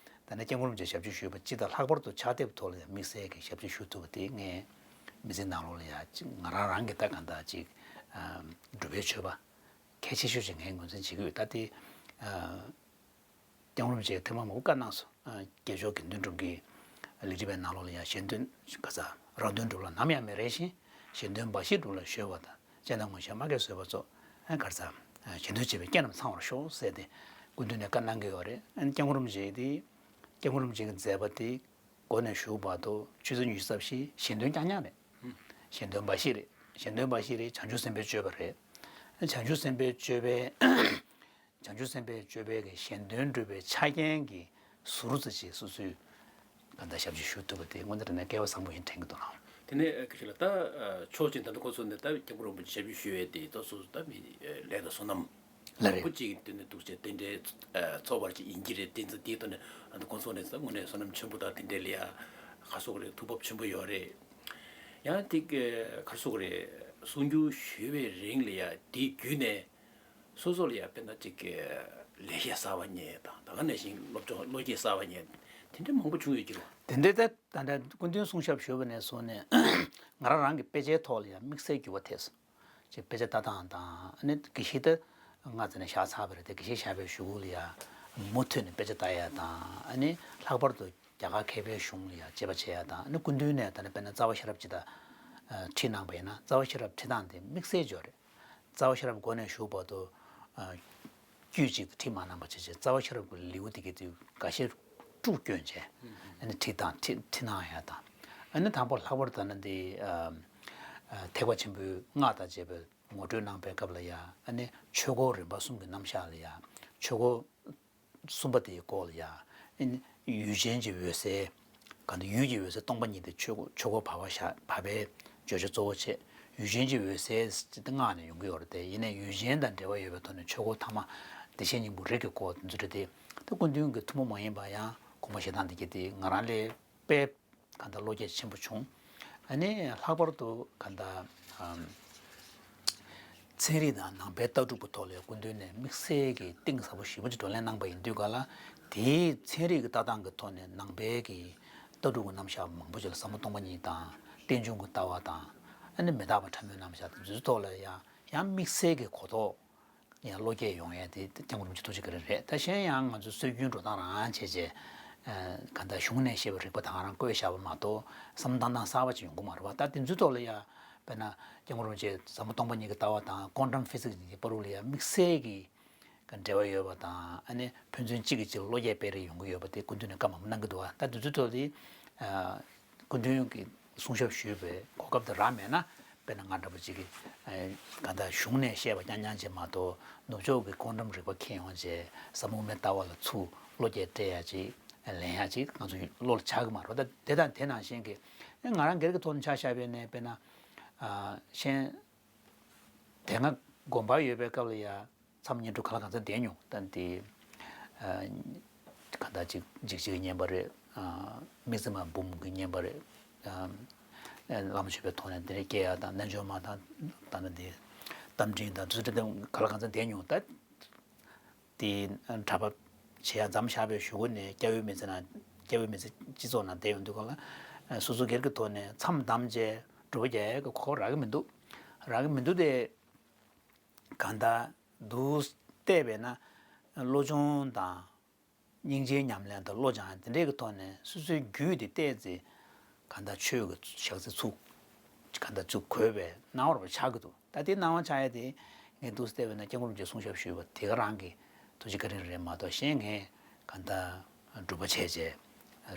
ད་ནི་སྐྱབས་མགོན་རིན་པོ་ཆེ་ཞབས་ཕྱི་ཞུས་པ་སྤྱི་དང་། ལྷག་པར་དུ་ཕྱག་དེབ་ཐོག་ལ་ཡང་དམིགས་བསལ་གྱི་ཞབས་ཕྱི་ཞུ་ཐུབ་པ་དེ་ངས་མི་ཚེ་ནང་ལོགས་ལ་ཡང་ཅིག་ང་རང་རང་གི་ད་གང་ལྟར་ཅིག་སྒྲུབ་པའི་མཆོད་པ་གལ་ཆེ་ཤོས་ཅིག་ངས་ངོས་འཛིན་བྱེད་ཀྱི་ཡོད། ད་དེ། སྐྱབས་མགོན་རིན་པོ་ཆེས་ཐེངས་མང་པོ་བཀའ་གནང་སོང་། ཨ་རྒྱལ་མཆོག་དགེ་འདུན་དྲུང་གི་ལས་བྲིས་པའི་ནང་ལོགས་ལ་ཡང་གཞན་དོན་ག་ས་རང་དོན་སྒྲུབ་ལ་ནམ་ཡང་མི་རེ་ཞིང་། གཞན་དོན་འབའ་ཞིག་སྒྲུབ་ལ་གཞོལ་བ་དང་། ཅན་དང་ངོ་ཤེས་མ་སྐྱེས་བཟོད་པ་སྩོལ། ཨ་ག་ས་གཞན་དོན་བྱེད་པའི་སྐྱེས་རྣམས་ཚང་བར་ཤོག་ཟེར་ཏེ་སྐུ་མདུན་ནས་བཀའ་གནང་གི་ཡོད་རེད། ཨ་སྐྱབས་མགོན་རིན་པོ་ཆེ་དེ་སྐྱབས་མགོན་རིན་པོ་ཆེ་གི་མཛད་པ་དེ་འགོ་ནས་མཇུག་བར་དུ་ཆུ་ཚོད་ཉི་ཤུ་རྩ་བཞི་གཞན་དོན་རྐྱང་རྐྱང་རེད། གཞན་དོན་འབའ་ཞིག་རེད། གཞན་དོན་འབའ་ཞིག་རེད། བྱང་ཆུབ་སེམས་དཔའི་སྤྱོད་པ་རེད། བྱང་ཆུབ་སེམས་དཔའི་སྤྱོད་པའི། བྱང་ཆུབ་སེམས་དཔའི་སྤྱོད་པའི་གི་གཞན་དོན་སྒྲུབ་པའི་ཆ་རྐྱེན་གྱི་ཟུར་ཙམ་ཅིག་སོ་སོས་གང་ལྟར་ཞབས་ཕྱི་ཞུ་ཐུབ་པ་དེ་དངོས་གནས་དྲང་གནས་སྐལ་བ་བཟང་པོ་ཡིན་དྲན་གྱི་འདུག་ལགས། དེ་ནས་སྐད་ཆ་ལ་ད་ཕྱོགས་གཅིག་ད་ལྟ་ཁོ་ཚོ་ནས་ད་སྐྱབས་མགོན་རིན་པོ་ཆེ་ཞབས་ཕྱི་ཞུ་བའི་དེ་ད་སོ་སོ་ད་མི་ལས་དང་བསོད་ནམས་ལ་རེད། ཁོ་གཅིག་དེ་ནས་འདུག་བྱས་དེ་འདྲའི་ཚོགས་པར་ཅིག་ཡིན་གྱི་རེད། དེ་ཚོ་དེའི་ཐོག་ནས་ད་ལྟ་ཁོ་ཚོ་ནས་ད་དངོས་གནས་བསོད་ནམས་ཆེན་པོ་དང་དེ་འདྲའི་ལ་ཡ་ག་སོག་རེད། ཐུགས་བབ་ཆེན་པོ་ཡོད་རེད། ཡང་དེ་ག་སོག་རེད། གསུང་སྒྱུར་ཞུ་བའི་རིང་ལ་ཡ་དེ་བརྒྱུད་ནས། སོ་སོ་ལ་ཡང་དཔེར་ན་ཅིག་ལེགས་བཤད་གསར་པ་རྙེད་དང་། ད་ག་ནང་བཞིན་སློབ་སྦྱོང་བློ་སྐྱེད་གསར་པ་རྙེད། དེ་འདྲ་མང་པོ་བྱུང་ཡོད་ཀྱི་རེད། དེ་འདྲའི་ད་ད་ལྟ་སྐུ་མདུན་གསུང་ཞབས་ཞུས་པ་ནས་བཟུང་ནས་ང་རང་རང་གི་དཔེ་ཆའི་ཐོག་ལ་ཡང་དམིགས་བསལ་འགྱུར་བ་ཐེབས་སོང་། ཅིག་དཔེ་ཆ་ལྟ་སྟངས་དང་། ཨ་ནི་དགེ་བཤེས་ད་སྔ་ཙམ་ནས་བཞག་ཚར་བ་རེད་དེ། དགེ་བཤེས་བཞག་པའི་གཞུག་གུ་ལ་ཡང་མུ་མཐུད་ནས་དཔེ་ཆ་ལྟ་ཡ་དང་། ཨ་ནི་ལྷག་པར་དུ་རྒྱ་གར་མཁས་པའི་གཞུང་ལ་ཡང་དཔྱད་པ་བྱེད་ཡ་དང་། ཨ་ནི་སྐུ་མདུན་ནས་ད་ནི་དཔེར་ན་རྩ་བ་ཤེས་རབ་ཅིག་ད་ཁྲིད་གནང་པ་ཡིན་ན། རྩ་བ་ཤེས་རབ་ཁྲིད་སྟངས་དེ་དམིགས་བསལ་ཅིག་ཡོད་རེད། རྩ་བ་ཤེས་རབ་འགོ་ནས་མཇུག་བར་དུ་དཀྱུས་གཅིག་ཏུ་ཁྲིད་མ་གནང་པ་བྱས་བྱས། རྩ་བ་ཤེས་རབ་ཀྱི་ལེའུ་དེ་གའི་དུས་འགའ་ཤས་དཀྲུག་བསྐྱོན་བྱས། ཨ་ནི་ཁྲིད་སྟངས་ཁྲིད་ཁྲིད་གནང་ཡ་དང་། ཨ་ནི་དང་པོ་ལྷག་པར་དུ་ད་ནི་འདི་ཨ་ཨ་ཐེག་པ་ཆེན་པོའི་སྔགས་དང་བཅས་པའི་ངོ་སྤྲོད་གནང་པའི་སྐབས་ལ་ཡ། ཨ་ནི་ཆོས་འཁོར་རིམ་པ་གསུམ་གྱི་རྣམ་གཞག་ལ་ཡ། ཆོས་འཁོར་གསུམ་པ་དེའི་སྐོར་ལ་ཡ། ཨ་ནི་ཡུལ་ཅན་གྱི་འོད་གསལ། གང་ལྟར་ཡུལ་གྱི་འོད་གསལ་སྟོང་པ་ཉིད་དེ་ཆོས་འཁོར་ཆོས་འཁོར་བར་པ་བཞག་བར་པའི་བརྗོད་བྱ་གཙོ་བོ་བྱས། ཡུལ་ཅན་གྱི་འོད་གསལ་ཟེར་དེ་སྔགས་ནས་ཡོང་གི་ཡོད་རེད་དེ། ཡིན་ནའི་ཡུལ་ཅན་དང་འབྲེལ་བ་ཡོད་པའི་ཐོག་ནས་ཆོས་འཁོར་ཐ་མ་བདེ་གཤེགས་སྙིང་པོ་རིགས་ཀྱི་སྐོར་དེ་ཚོ་རེད་དེ། ད་སྐུ་མདུན་གྱི་ཐུན་མོང་མ་ཡིན་པ་ཡང་དགོངས་པ་བཞེས་སྟངས་དེ་གའི་དེ་ང་རང་ལ་དཔེ་གང་ལྟར་བློ་སྐྱེད་ཆེན་པོ་བྱུང་། ཨ་ནི་ལྷག་པར་དུ་གང་ལྟར་ཨམ། ཚན་རིག་དང་ནང་པའི་ལྟ་གྲུབ་ཀྱི་ཐོག་ལ་སྐུ་མདུན་ནས་དམིགས་བསལ་གྱི་གཏིང་ཟབ་པོ་ཞེ་པོ་ཅིག་བགྲོ་གླེང་གནང་པ་ཡིན་དུས་ག་ལ། དེའི་ཚན་རིག་གི་ལྟ་སྟངས་ཀྱི་ཐོག་ནས་ནང་པའི་གི་ལྟ་གྲུབ་ཀྱི་རྣམ་གཞག་མང་པོ་ཅིག་ལ་ཟབ་མོ་སྟོང་པ་ཉིད་དང་། རྟེན་འབྱུང་གི་ལྟ་བ་དང་། ཨ་ནི་མི་རྟག་པ་ཕྲ་མོའི་རྣམ་གཞག་དང་། འདི་ཚོའི་ཐོག་ལ་ཡང་ཡང་དམིགས་བསལ་གྱི་གོ་རྟོགས་ཡང་བློ་སྐྱེད་ཡོང་ཡ་དེ་སྐྱབས་མགོན་རིན་པོ་ཆེ་ཐུགས་རྗེ་བཀའ་དྲིན་རེད། ད་གཞན་ཡང་ང་ཚོ་སྲོལ་རྒྱུན་འགྲོ་སྟངས་རང་བྱས་བྱས། ཨ་གང་ལྟར་གཞུང་ནས་བཤད་པའི་རིགས་པ་ད་ག་རང་བཀོད་བཞག་པ་མ་གཏོགས་བསམ་བློ་བཏང་སྟངས་གསར་པ་ཅིག་ཡོང་གི་མ་རེད་བ། ད་དེ་ཚོའི་ཐོག་ལ་ཡང་དཔེར་ན་སྐྱབས་མགོན་རིན་པོ་ཆེ་ཟབ་མོ་སྟོང་པ་ཉིད་ཀྱི་ལྟ་བ་དང་ཀོན་ཊམ་ཕི་ཟིག་སི་གི་བར་དུ་ལ་ཡང་དམིགས་བསལ་གྱི་ གི་འབྲེལ་བ་ཡོད་པ་དང་། ཨ་ནི་ཕན་ཚུན་གཅིག་གིས་གཅིག་ལ་བློ་སྐྱེད་སྤེལ་རེས་ཡོང་གི་ཡོད་པ་དེ་སྐུ་མདུན་ནས་བཀའ་མང་པོ་གནང་གི་འདུག་བ། ད་དེ་ཚོའི་ཐོག་དེ་སྐུ་མདུན་གྱིས་གསུང་ཞབས་ཞུས་པའི་གོ་སྐབས་དེ་རག་མེད་ན། དཔེར་ན་ང་འདྲ་པོ་ཅིག་གིས་གང་ལྟར་གཞུང་ནས་བཤད་པ་རྐྱང་རྐྱང་ཅིག་མ་གཏོགས། ནུབ་ཕྱོགས་ཀྱི་ཀོང་ཀྲམ་རིག་པ་མཁྱེན་ཡོང་བྱས། ཟབ་མོ་དབུ་མའི་ལྟ་བ་ལ་ཚུར་བློ་སྐྱེད་སྤྲད་ཡ་ཅིག་ལེན་ཡ་ཅིག་ང་ཚོ་བློ་ལ་འཆར་གི་མ་རེད། ད་དེ་དང་དེ་ནང་བཞིན་གྱི་ང་རང་སྒེར་གྱི་ཐོག་ནས་ཆ་བཞག་པ་ཡིན་ན། དཔེར་ན་གཞན་དེ་སྔ་དགོན་པར་ཡོད་པའི་སྐབས་ལ་ཡ་མཚམས་བསྙེན་སྒྲུབ་གང་ལ་གང་འཚམ་བསྡད་མྱོང་། ད་དེ་གང་ལྟར་ཅིག་འཇིགས་བྱེད་ཀྱི་བསྙེན་པ་རེད། དམིགས་བརྩེ་མ་འབུམ་གྱི་བསྙེན་པ་རེད། བླ་མ་མཆོད་པའི་ཐོག་ནས་དེ་འདྲ་སྐྱེལ་ཡ་དང་། རྣལ་འབྱོར་མ་དང་། ད་ནི་དེ་རྟ་མགྲིན་དང་དེ་ཚོ་དེ་གང་ལ་གང་འཚམ་བསྡད་མྱོང་། ད་དེ་གྲྭ་པ་བྱེད་ཡ་མཚམས་བཞག་པའི་གཞུག་གུ་ནས་སྐྱ་བོའི་མི་ཚེ་ནང་། སྐྱ་བོའི་མི་ཚེ་སྤྱི་ཚོགས་ནང་བསྡད་ཡོང་དུས་སྒང་ལ། སོ་སོ་སྒེར་གྱི་ཐོག་ནས་མཚམས་བསྡམས་བྱས་སྒྲུབ་པ་རྒྱག་ཡ་གི་གོ་སྐབས་རག་གི་མི་འདུག་རག་གི་མི་འདུག་སྟེ། གང་ལྟར་འདུག་བལྟས་པས་ན། བློ་སྦྱོང་དང་སྙིང་རྗེའི་ཉམས་ལེན་དང་བློ་སྦྱང་དེ་འདྲའི་གི་ཐོག་ནས་སོ་སོའི་རྒྱུད་དེ་ཏོག་ཙམ་གང་ལྟར་ཆོས་ཀྱི་ཞག་ཚི་ཚུགས། གང་ལྟར་ཚུགས་དགོས་པའི་སྣང་བ་རུ་ཆགས་ཀྱི་འདུག་ད་དེ་སྣང་བ་ཆགས་ཡ་དེ་ངས་འདུག་བལྟས་པས་ན། སྐྱབས་མགོན་རིན་པོ་ཆེས་གསུང་ཞབས་ཞུས་པ་དེ་ག་རང་གི་ཐུགས་རྗེ་བཀའ་དྲིན་རེད་མ་གཏོགས། གཞན་ངས་གང་ལྟར་སྒྲུབ་པ་བྱས་བྱས་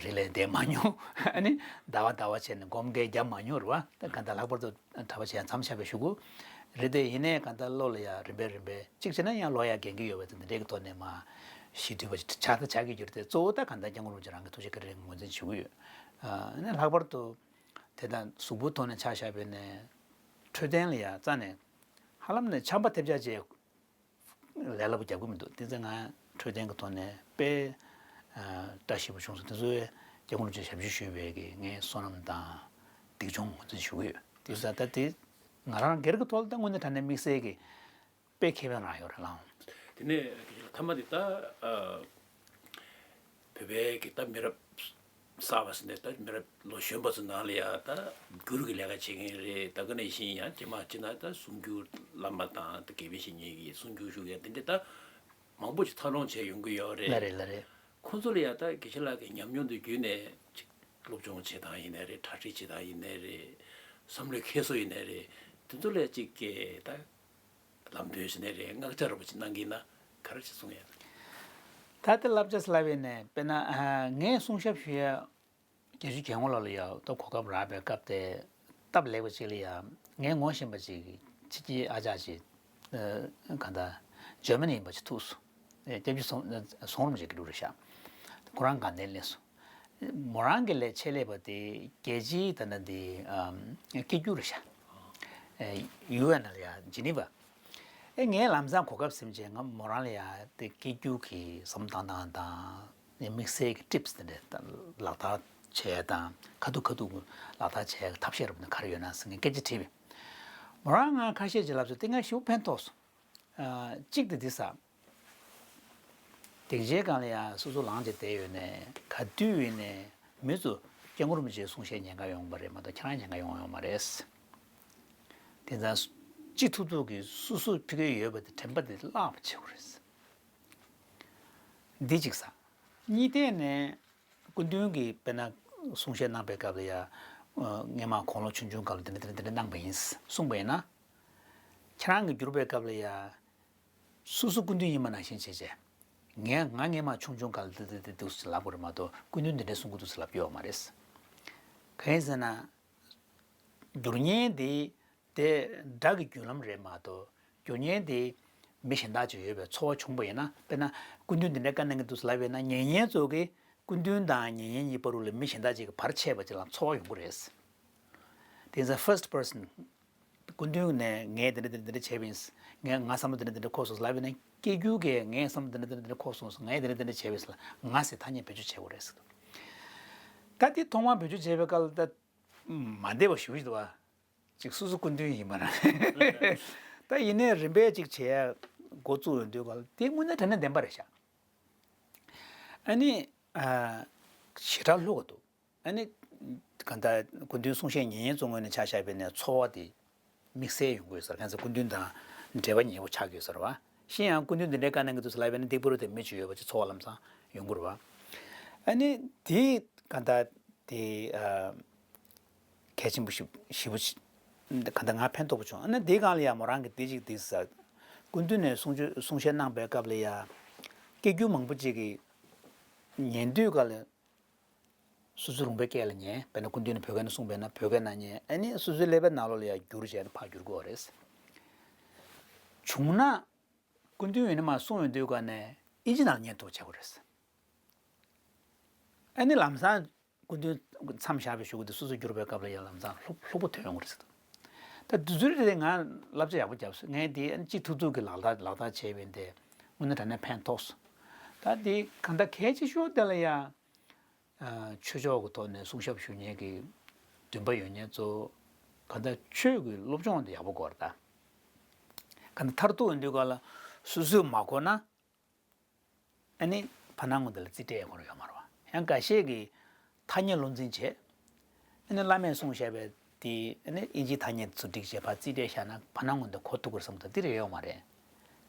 རི་ལ་བསྡད་མ་མྱོང་། ཨ་ནི་ཟླ་བ་ཟླ་བ་བྱས་ནས་སྒོམ་སྐད་བརྒྱབ་མ་མྱོང་རེད་བ། ད་གང་ལྟར་ལྷག་པར་དུ་གྲྭ་པ་བྱས་མཚམས་བཞག་པའི་གཞུག་གུ་རེད་དེ། ཡིན་ནའི་གང་ལྟར་བློ་ལ་ཡ་རིམ་པས་རིམ་པས་གཅིག་བྱས་ན་ཡང་ཀློག་ཡ་རྒན་གྱི་ཡོད་པ་དེ་འདྲའི་གི་ཐོག་ནས་མར་ཞིབ་བསྡུས་པ་ཆགས་ད་ཆགས་ཀྱི་ཡོད་རེད་དེ། གཙོ་བོ་ད་གང་ལྟར་སྐྱབས་མགོན་རིན་པོ་ཆེ་རང་གི་ཐུགས་རྗེ་བཀའ་དྲིན་ངོས་འཛིན་ཞུ་གི་ཡོད། ཨ་ནི་ལྷག་པར་དུ་དེ་དང་གཟུགས་པོའི་ཐོག་ནས་ཆ་བཞག་པ་ཡིན་ན། འཕྲོད་བསྟེན་ལ་ཡ་རྩ་ནས་ཧ་ལམ་ནས་ཆམ་པ་ཐེབས་ཆག་བྱས། ལས་སླ་པོ་རྒྱབ་ཀྱི་མི་འདུག་དེ་ཚེ་ང་འཕྲོད་བསྟེན་གྱི་ཐོག་ནས་དཔེ་ཨ་བཀྲ་ཤིས་པོ་བྱུང་སོང་། དེ་ཚོའི་སྐྱབས་མགོན་རིན་པོ་ཆེ་ཞབས་ཕྱི་ཞུས་པའི་གི་ངའི་བསོད་ནམས་དང་སྡིག་སྦྱོང་ངོས་འཛིན་ཞུ་གི་ཡོད། དེ་ཚེ་ད་དེ་ང་རང་སྒེར་གྱི་ཐོག་ལ་ད་དངོས་གནས་དྲང་གནས་དམིགས་བསལ་གྱི་དཔེ་ཁེ་ཕན་རང་ཡོད་རེད་ལགས། དེ་ནས་མཐའ་མ་དེ་ད་ཨ། བོད་པའི་གི་ད་མི་རབས་གསར་པ་ཟེར་ནས། ད་མི་རབས་ལོ་གཞོན་པ་ཚོ་ནང་ལ་ཡ་ད་བསྒྱུར་གི་ལས་ཀ་བྱེད་མཁན་རེད། ད་ག་ནང་བཞིན་ཡང་རྗེས་མ་ཕྱིན་ན་ད་གསུང་སྒྱུར་བླ་མ་དང་ད་དགེ་བའི་བཤེས་གཉེན་གྱི་གསུང་སྒྱུར་ཞུ་མཁན་དེ་འདྲ་ད་མང་པོ་ཞིག་འཚར་ལོངས་བྱས་ཡོང་གི་ཡོད་རེད། ལགས་རེད། ལགས་རེད། ཁོང་ཚོ་ལ་ཡ་ད་དགེ་བཤེས་ལགས་ཀྱི་ཉམས་མྱོང་དེ་བརྒྱུད་ནས་ཅིག་སློབ་སྦྱོང་བྱེད་སྟངས་ཡིན་ནའི་རེད། གྲ་སྒྲིག་བྱེད་སྟངས་ཡིན་ནའི་རེད། བསམ་བློའི་འཁྱེར་སོ་ཡིན་ནའི་རེད། དེ་ཚོ་ལ་ཅིག་གི་ད་ལམ་སྟོན་ཟེར་ནའི་རེད། བསྔགས་བརྗོད་འདྲ་པོ་ཅིག་གནང་གི་ཡིན་ན་ག་རེ་ཅིག་གསུང་ཡ། ད་ལྟ་བསླབ་བྱ་ཟེར་ལབ་པ་ཡིན་ན། དཔེར་ན་ཨ་ངས་གསུང་ཞབས་ཞུ་ཡ་བརྒྱད་ཅུ་གྱ་དགུ་ལོ་ལ་ཡ་ད་གོ་སྐབས་རག་པའི་སྐབས་དེ། སྟབས་ལེགས་པ་ཅིག་ལ་ཡ་ངའི་ངོ་ཤེས་པ་ཅིག་གི་ཕྱི་རྒྱལ་ཨ་ཅག་ཅིག་ཨ་གང་ལྟར་འཇར་མ་ནི་ཡིན་པ་ཅིག་ཐུག་སོང་། ཨེ་སྐྱབས་རྗེ་ཟུང་ཟུང་རིན་པོ་ཆེ་གི་ལུགས་རེད་ཤག་ཁོ་རང་དགའ་ལྡན་སླེབས་སོང་། མོ་རང་གི་ལས་ཆེད་ལས་པ་དེ་རྒྱལ་སྤྱིའི་ད་ལྟ་འདི་ཨམ་སྐད་སྒྱུར་རེད་ཤག་ཨེ་ཡུ་ཨེན་ལ་ཡ་ཇི་ནི་ཝ། ཨེ་ངས་ལམ་སང་གོ་སྐབས་ཟིན་བྱས་ང་མོ་རང་ལ་ཡ་དེ་སྐད་སྒྱུར་གྱི་བསམ་བློ་བཏང་སྟངས་དང་། དམིགས་བསལ་གྱི་ཊིབ་སི་དེ་འདྲ་ལག་བསྟར་བྱས་དང་། ཁ་ཐུག་ཁ་ཐུག་ལག་བསྟར་བྱས་ཐབས་ཤེས་རབ་ན་ག་རེ་ཡོད་ན་ཟེར་ངས་སྐད་ཆ་དྲིས་པས། མོ་རང་ང་ཁ་ཤས་ཀྱིས་ལབ་སོང་། དེ་ང་ཞེ་པོ་ཕན་ཐོགས་སོང་། ཨ་གཅིག་དེ་འདི་ཟེར། སྡིངས་ཆའི་སྒང་ལ་ཡ་སོ་སོ་ལངས་བྱས་བསྡད་ཡོད་ནའི། ག་དུས་ཡིན་ནའི་མི་ཚོ་སྐྱབས་མགོན་རིན་པོ་ཆེའི་གསུང་བཤད་ཉན་ག་ཡོང་བ་རེད་མ་གཏོགས། ཁྱེད་རང་ཉན་ག་ཡོང་ཡོང་མ་རེད། དེ་ཙང་ཅི་ཐུབ་ཐུབ་ཀྱིས་སོ་སོས་ཕ་གིར་ཡོད་པ་དེ་དྲན་པ་དེ་བརླག་པ་བྱེད་དགོས་རེད། འདི་གཅིག་ཟེར། གཉིས་ཐད་ནས་སྐུ་མདུན་གྱིས་དཔེར་ན་གསུང་བཤད་གནང་པའི་སྐབས་ལ་ཡ། ཨ་སྔོན་མ་དགུང་ལོ་ཆུང་ཆུང་སྒང་ལ་འདི་འདྲ་འདི་འདྲ་འདི་འདྲ་གནང་པ་ཡིན་གསུངས་པ་ཡིན་ན། ཁྱེད་རང་གིས་བསྒྱུར་བའི་སྐབས་ལ་ཡ། སོ་སོ་སྐུ་མདུན་ཡིན་པ་ནང་བཞིན་བྱས་བྱས། ངས་ང་སྔོན་མ་ཆུང་ཆུང་སྒང་ལ་འདི་འདི་འདི་འདུག་ཟེར་ལབ་དགོས་རེད་མ་གཏོགས། སྐུ་མདུན་འདི་འདྲ་གསུང་གི་འདུག་ཟེར་ལབ་རྒྱུ་ཡོད་མ་རེད། གང་ཡིན་ཟེར་ན། བསྒྱུར་མཁན་དེ་དེ་སྒྲ་གི་བརྒྱུད་ལམ་རེད་མ་གཏོགས། བསྒྱུར་མཁན་དེ་མི་གཞན་དག་ཅིག་ཡོད་པའི་ཚོར་བ་བྱུང་པ་ཡིན་ན། དཔེར་ན་སྐུ་མདུན་འདི་འདྲའི་བཀའ་གནང་གི་འདུག་ཟེར་ལབ་པ་ཡིན་ན། ཉན་མཁན་ཚོ་གིས་སྐུ་མདུན་དང་ཉན་མཁན་གཉིས་བར་དུ་ལ་མི་གཞན་དག་ཅིག་གི་བར་ཆད་པ་ཅིག་ལ་ཚོར་བ་ཡོང་གི་རེད། དེ་ཚོ་first person། སྐུ་མདུན་ནས་ངས་འདི་འདྲ་འདི་འདྲ་འདི་འདྲ་བྱས་པ་ཡིན། ངས་ང་བསམ་བློ་འདི་འདྲ་འདི་འདྲ་འཁོར་སོང་ལབ་པ་ཡིན་ན། སྐད་སྒྱུར་གྱིས་ངའི་བསམ་བློ་འདི་འདྲ་འདི་འདྲ་འཁོར་སོང་། ངས་འདི་འདྲ་འདི་འདྲ་བྱས་པ་ཡིན་ལབ། ང་ཟེར་ཐ་སྙད་བེད་སྤྱོད་བྱེད་དགོས་རེད་ཟེར། ད་དེ་ཐོག་མར་བེད་སྤྱོད་བྱས་པའི་སྐབས་ལ་ད་མ་བདེ་བ་ཞེ་པོ་ཞིག་འདུག་བ། ཅིག་སོ་སོ་སྐུ་མདུན་ཡིན་པ་ན། ད་ཡིན་ནའི་རིམ་པས་ཅིག་བྱས་འགོ་བཙུགས་ཡོང་དུས་སྐབས་ལ་དེ་དངོས་གནས་དྲང་གནས་བདེན་པ་རེད་ཤག་ཨ་ནི་ཨ་ཞེ་དྲག་ལྷུག་ག་འདུག་ཨ་ནི་གང་ལྟར་སྐུ་མདུན་གསུང་བཤད་ཉན་མཁན་ཚོ་ངོས་ནས་ཆ་བཞག་པ་ཡིན་ན་ཚོར་བ་དེ་དམིགས་བསལ་ཡོང་གི་ཡོད་ས་རེད། གང་ཟེར་སྐུ་མདུན་དང་འབྲེལ་བ་ཉེ་པོ་ཆགས་ཀྱི་ཡོད་ས་རེད་བ། གཞན་ཡང་སྐུ་མདུན་འདི་འདྲའི་བཀའ་གནང་གི་འདུག་ཟེར་ལབ་པ་ཡིན་ན། འདི་པུ་རུ་དེ་མི་ཅིག་ཡོད་པ་ཅིག་ཚོར་བ་ལམ་སང་ཡོང་གི་རེད་བ། ཨ་ནི་དེ་གང་ལྟར་དེ་ཨ་གལ་ཆེན་པོ་ཞིག་ཞེ་པོ་ཅིག་གང་ལྟར་ང་ཕན་ཐོགས་པོ་བྱུང་། ཨ་ནི་དེའི་སྒང་ལ་ཡང་མོ་རང་གིས་དེ་ཅིག་དེ་ཟེར། སྐུ་མདུན་ནས་གསུང་ཆོས་གསུང་བཤད་གནང་པའི་སྐབས་ལ་ཡ། སྐད་སྒྱུར་མང་པོ་ཅིག་གིས་ཉན་དུས་ག་ལ། སོ་སོའི་རུམ་པའི་སྐད་ལ་ཉན། དཔེར་ན་སྐུ་མདུན་ནས་བོད་སྐད་ནང་གསུངས་པས་ན་བོད་སྐད་ནང་ཉན། ཨ་ནི་སོ་སོའི་ཀླད་པའི་ནང་ལོགས་ལ་ཡ་བསྒྱུར་བྱས་ནས་ཕར་བསྒྱུར་དགོས་རེད། བྱུང་ན། སྐུ་མདུན་ཡིན་ན་མ་གསུང་ཡོང་དུས་ག་ནས་ཨིན་ཇི་ནང་ལ་ཉན་ཐུབ་བྱ་དགོས་རེད། ཨ་ནི་ལམ་སང་སྐུ་མདུན་མཚམས་བཞག་པའི་གཞུག་གུ་དེ་སོ་སོ་བསྒྱུར་བའི་སྐབས་ལ་ཡང་ལམ་སང་ལྷུག་ལྷུག་པོ་ཐོན་ཡོང་གི་རེད་ཟེར། ད་དུས་ཚོད་དེ་ང་བསླབ་བྱ་ཡག་པོ་བརྒྱབ་སོང་། ངས་དེ་ཨ་ནི་གཅིག་ཐུབ་ཐུབ་ཀྱི་ལག་བསྟར་ལག་བསྟར་བྱས་པ་ཡིན་ཏེ། དངོས་གནས་དྲང་གནས་ཕན་ཐོགས་སོང་། ད་དེ་གང་ལྟར་གལ་ཆེ་ཤོས་དེ་ལ་ཡང་ཆོས་ཕྱོགས་ཀྱི་ཐོག་ནས་གསུང་ཞབས་ཞུ་མཁན་གྱི་འདུན་པ་ཡོད་མཁན་ཚོ་གང་ལྟར་ཆོས་ཀྱི་སློབ་སྦྱོང་དེ་ཡག་པོ་དགོས་རེད་ད། གང་ལྟར་མཐར་ཐུག་ཡིན་དུས་ག་ལ་སོ་སོས་མ་གོ་ན། ཨ་ནི་ཕ་ནང་ངོ་དེ་ལ་རྩིས་སྤྲད་དགོས་ཡོད་མ་རེད་བ། ཡང་འགའ་ཤས་ཀྱིས་ཐ་སྙད་བློ་འཛིན་བྱས། ཨ་ནི་བླ་མས་གསུངས་བཞག་པའི་དེ་ཨ་ནི་ཨིན་ཇིའི་ཐ་སྙད་ཚུར་སྒྲིག་བྱས་ཕར་རྩིས་སྤྲད་བཞག་ན་ཕ་ནང་ངོ་དེ་གོ་ཐུབ་ཀྱི་རེད་བསམ། ད་དེ་རེད་ཡོད་མ་རེད།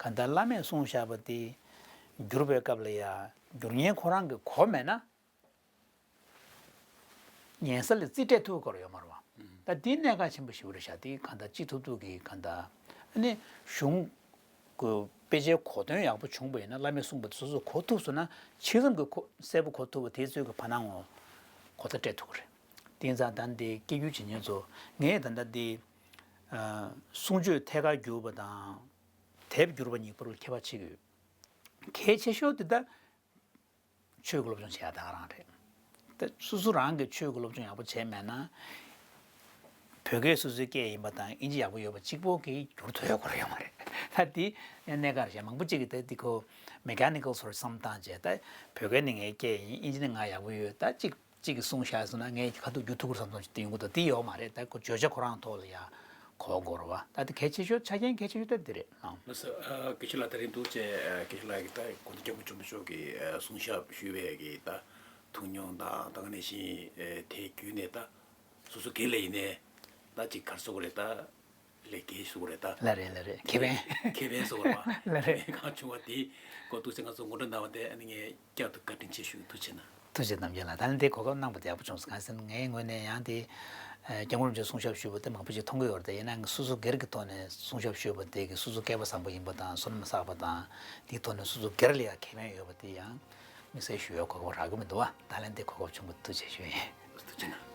གང་ལྟར་བླ་མས་གསུངས་བཞག་པ་དེ་བསྒྱུར་བའི་སྐབས་ལ་ཡ་བསྒྱུར་མཁན་ཁོ་རང་གིས་གོ་མེད་ན། ཉན་ས་ལ་རྩིས་སྤྲད་ཐུབ་ཀྱི་ཡོད་མ་རེད་བ། ད་འདི་གནད་འགག་ཆེན་པོ་ཞིག་རེད་ཤག། འདི་གང་ལྟར་ཅི་ཐུབ་ཐུབ་ཀྱིས་གང་ལྟར་ཨ་ནི་གཞུང་གི་དཔེ་ཆའི་གོ་དོན་ཡག་པོ་བྱུང་པ་ཡིན་ན། བླ་མས་གསུངས་པ་དེ་སོ་སོས་གོ་ཐུབ་སོང་ན་ཕྱི་ཙམ་གྱི་གོ་གསལ་པོ་གོ་ཐུབ་པ་དེ་ཚོས་ཀྱི་ཕ་ནང་ངོ་གོ་བརྡ་སྤྲད་ཐུབ་ཀྱི་རེད། དེ་ཡིན་ཙང་ད་འདི་སྐད་སྒྱུར་བྱེད་མཁན་ཚོ་ངས་ད་ལྟ་འདི་གསུང་ཆོས་ཐད་ཀར་བསྒྱུར་བ་དང་དེབ་བསྒྱུར་བ་གཉིས་བར་ལ་ཁྱད་པར་ཕྱེ་གི་ཡོད། གལ་ཆེ་ཤོས་དེ་ད། ཆོས་ཀྱི་སློབ་སྦྱོང་བྱེད་ཡ་ད་ག་རང་རེད། ད་སོ་སོ་རང་གིས་ཆོས་ཀྱི་སློབ་སྦྱོང་ཡག་པོ་བྱས་མེད་ན། བོད་སྐད་སོ་སོའི་སྐད་ཡིན་པ་དང་ཨིན་ཇི་ཡག་པོ་ཡོད་པ་གཅིག་པོ་གིས་བསྒྱུར་ཐུབ་ཡོད་ཁོ་རང་ཡོད་མ་རེད། ད་དེ་གནད་འགག་རེད་ཤག། མང་པོ་གཅིག་གིས་ད་དེ་ཁོ་མེ་ཀ་ནི་ཀལ་སོར་བསམ་བཏང་བྱས། ད་བོད་སྐད་ནི་ངའི་སྐད་ཡིན། ཨིན་ཇི་ནི་ང་ཡག་པོ་ཡོད། ད་གཅིག་གཅིག་གིས་གསུངས་བཞག་སོང་ན་ངས་ཁ་ཐུག་བསྒྱུར་ཐུབ་ཀྱི་རེད་བསམ་སོང་། དེ་ཡོང་གི་འདུག། དེ་ཡོད་མ་རེད། ད་ཁོ་བརྗོད་བྱ་ཁོ་རང་ཐོག་ལ་ཡ་གོ་དགོས་རེད་བ། ད་དེ་གལ་ཆེ་ཤོས་ཆ་རྐྱེན་གལ་ཆེ་ཤོས་ད་དེ་རེད་ཨང་། ལགས་སོ། ཨ་སྐད་ཆ་ལ་ད་རིང་འདུག་བྱས། ཨ་སྐད་ཆ་ལ་གི་ད་དགོངས་དོན་རྒྱལ་པོ་ཆེན་པོ་མཆོག་གིས་ཨ་གསུང་ཞབས་ཞུས་པའི་གི་ད་ཐུགས་མྱོང་དང་། ད་ག་ནང་བཞིན་ཨ་དེ་བརྒྱུད་ནས་ད་སོ་སོ་སྒེར་ལ་ཡིན་ནའི་ད་ཅིག་ག་རེ་ཟེར་དགོས་རེད། ད་ལས་འགན་ཟེར་དགོས་རེད་ད། ལགས་རེད། ལགས་རེད། ཁེ་ཕན། ཁེ་ཕན་ཟེར་དགོས་རེད་བ། ལགས་རེད། ཁེ་ཕན་གང་བྱུང་བ་དེ་གོ་འདུག་བྱས་ང་ཚོ་ངོ་སྤྲོད་གནང་བ་དེ་ཨ་ནི་ངས་བསྐྱར་དུ་བཀའ་དྲིན་ཆེ་ཞུ། ཐུགས་རྗེ་ཆེ། ཐུགས་རྗེ་ཆེ་རྣམ་རྒྱལ་ལགས། ད་ནི་འདི་གོ་སྐབས་གནང་པ་དེ་ཡག་པོ་བྱུང་སོང་། གང་ཟེར་ན་ངའི་ངོས་ནས་ཡང་དེ་ཨ་སྐྱབས་མགོན་རིན་པོ་ཆེ་གསུང་ཞབས་ཞུས་པ་དེ་མང་པོ་ཅིག་མཐོང་གི་ཡོད་རེད་དེ། ཡིན་ནའང་སོ་སོ་སྒེར་གྱི་ཐོག་ནས་གསུང་ཞབས་ཞུས་པ་དེ་གི་སོ་སོ་སྐལ་པ་བཟང་པོ་ཡིན་པ་དང་བསོད་ནམས་བསགས་པ་དང་། དེའི་ཐོག་ནས་སོ་སོ་སྒེར་ལ་ཡང་ཁེ་ཕན་ཡོད་པ་དེ་ཡང་དམིགས་བསལ་ཞུ་ཡག་གོ་སྐབས་རག་གི་མི་འདུག་བ། ད་ལན་འདི་གོ་སྐབས་བྱུང་བ་ཐུགས་རྗེ་ཆེ་ཞུ་ཡིན། ཐུགས་རྗེ་གནང་།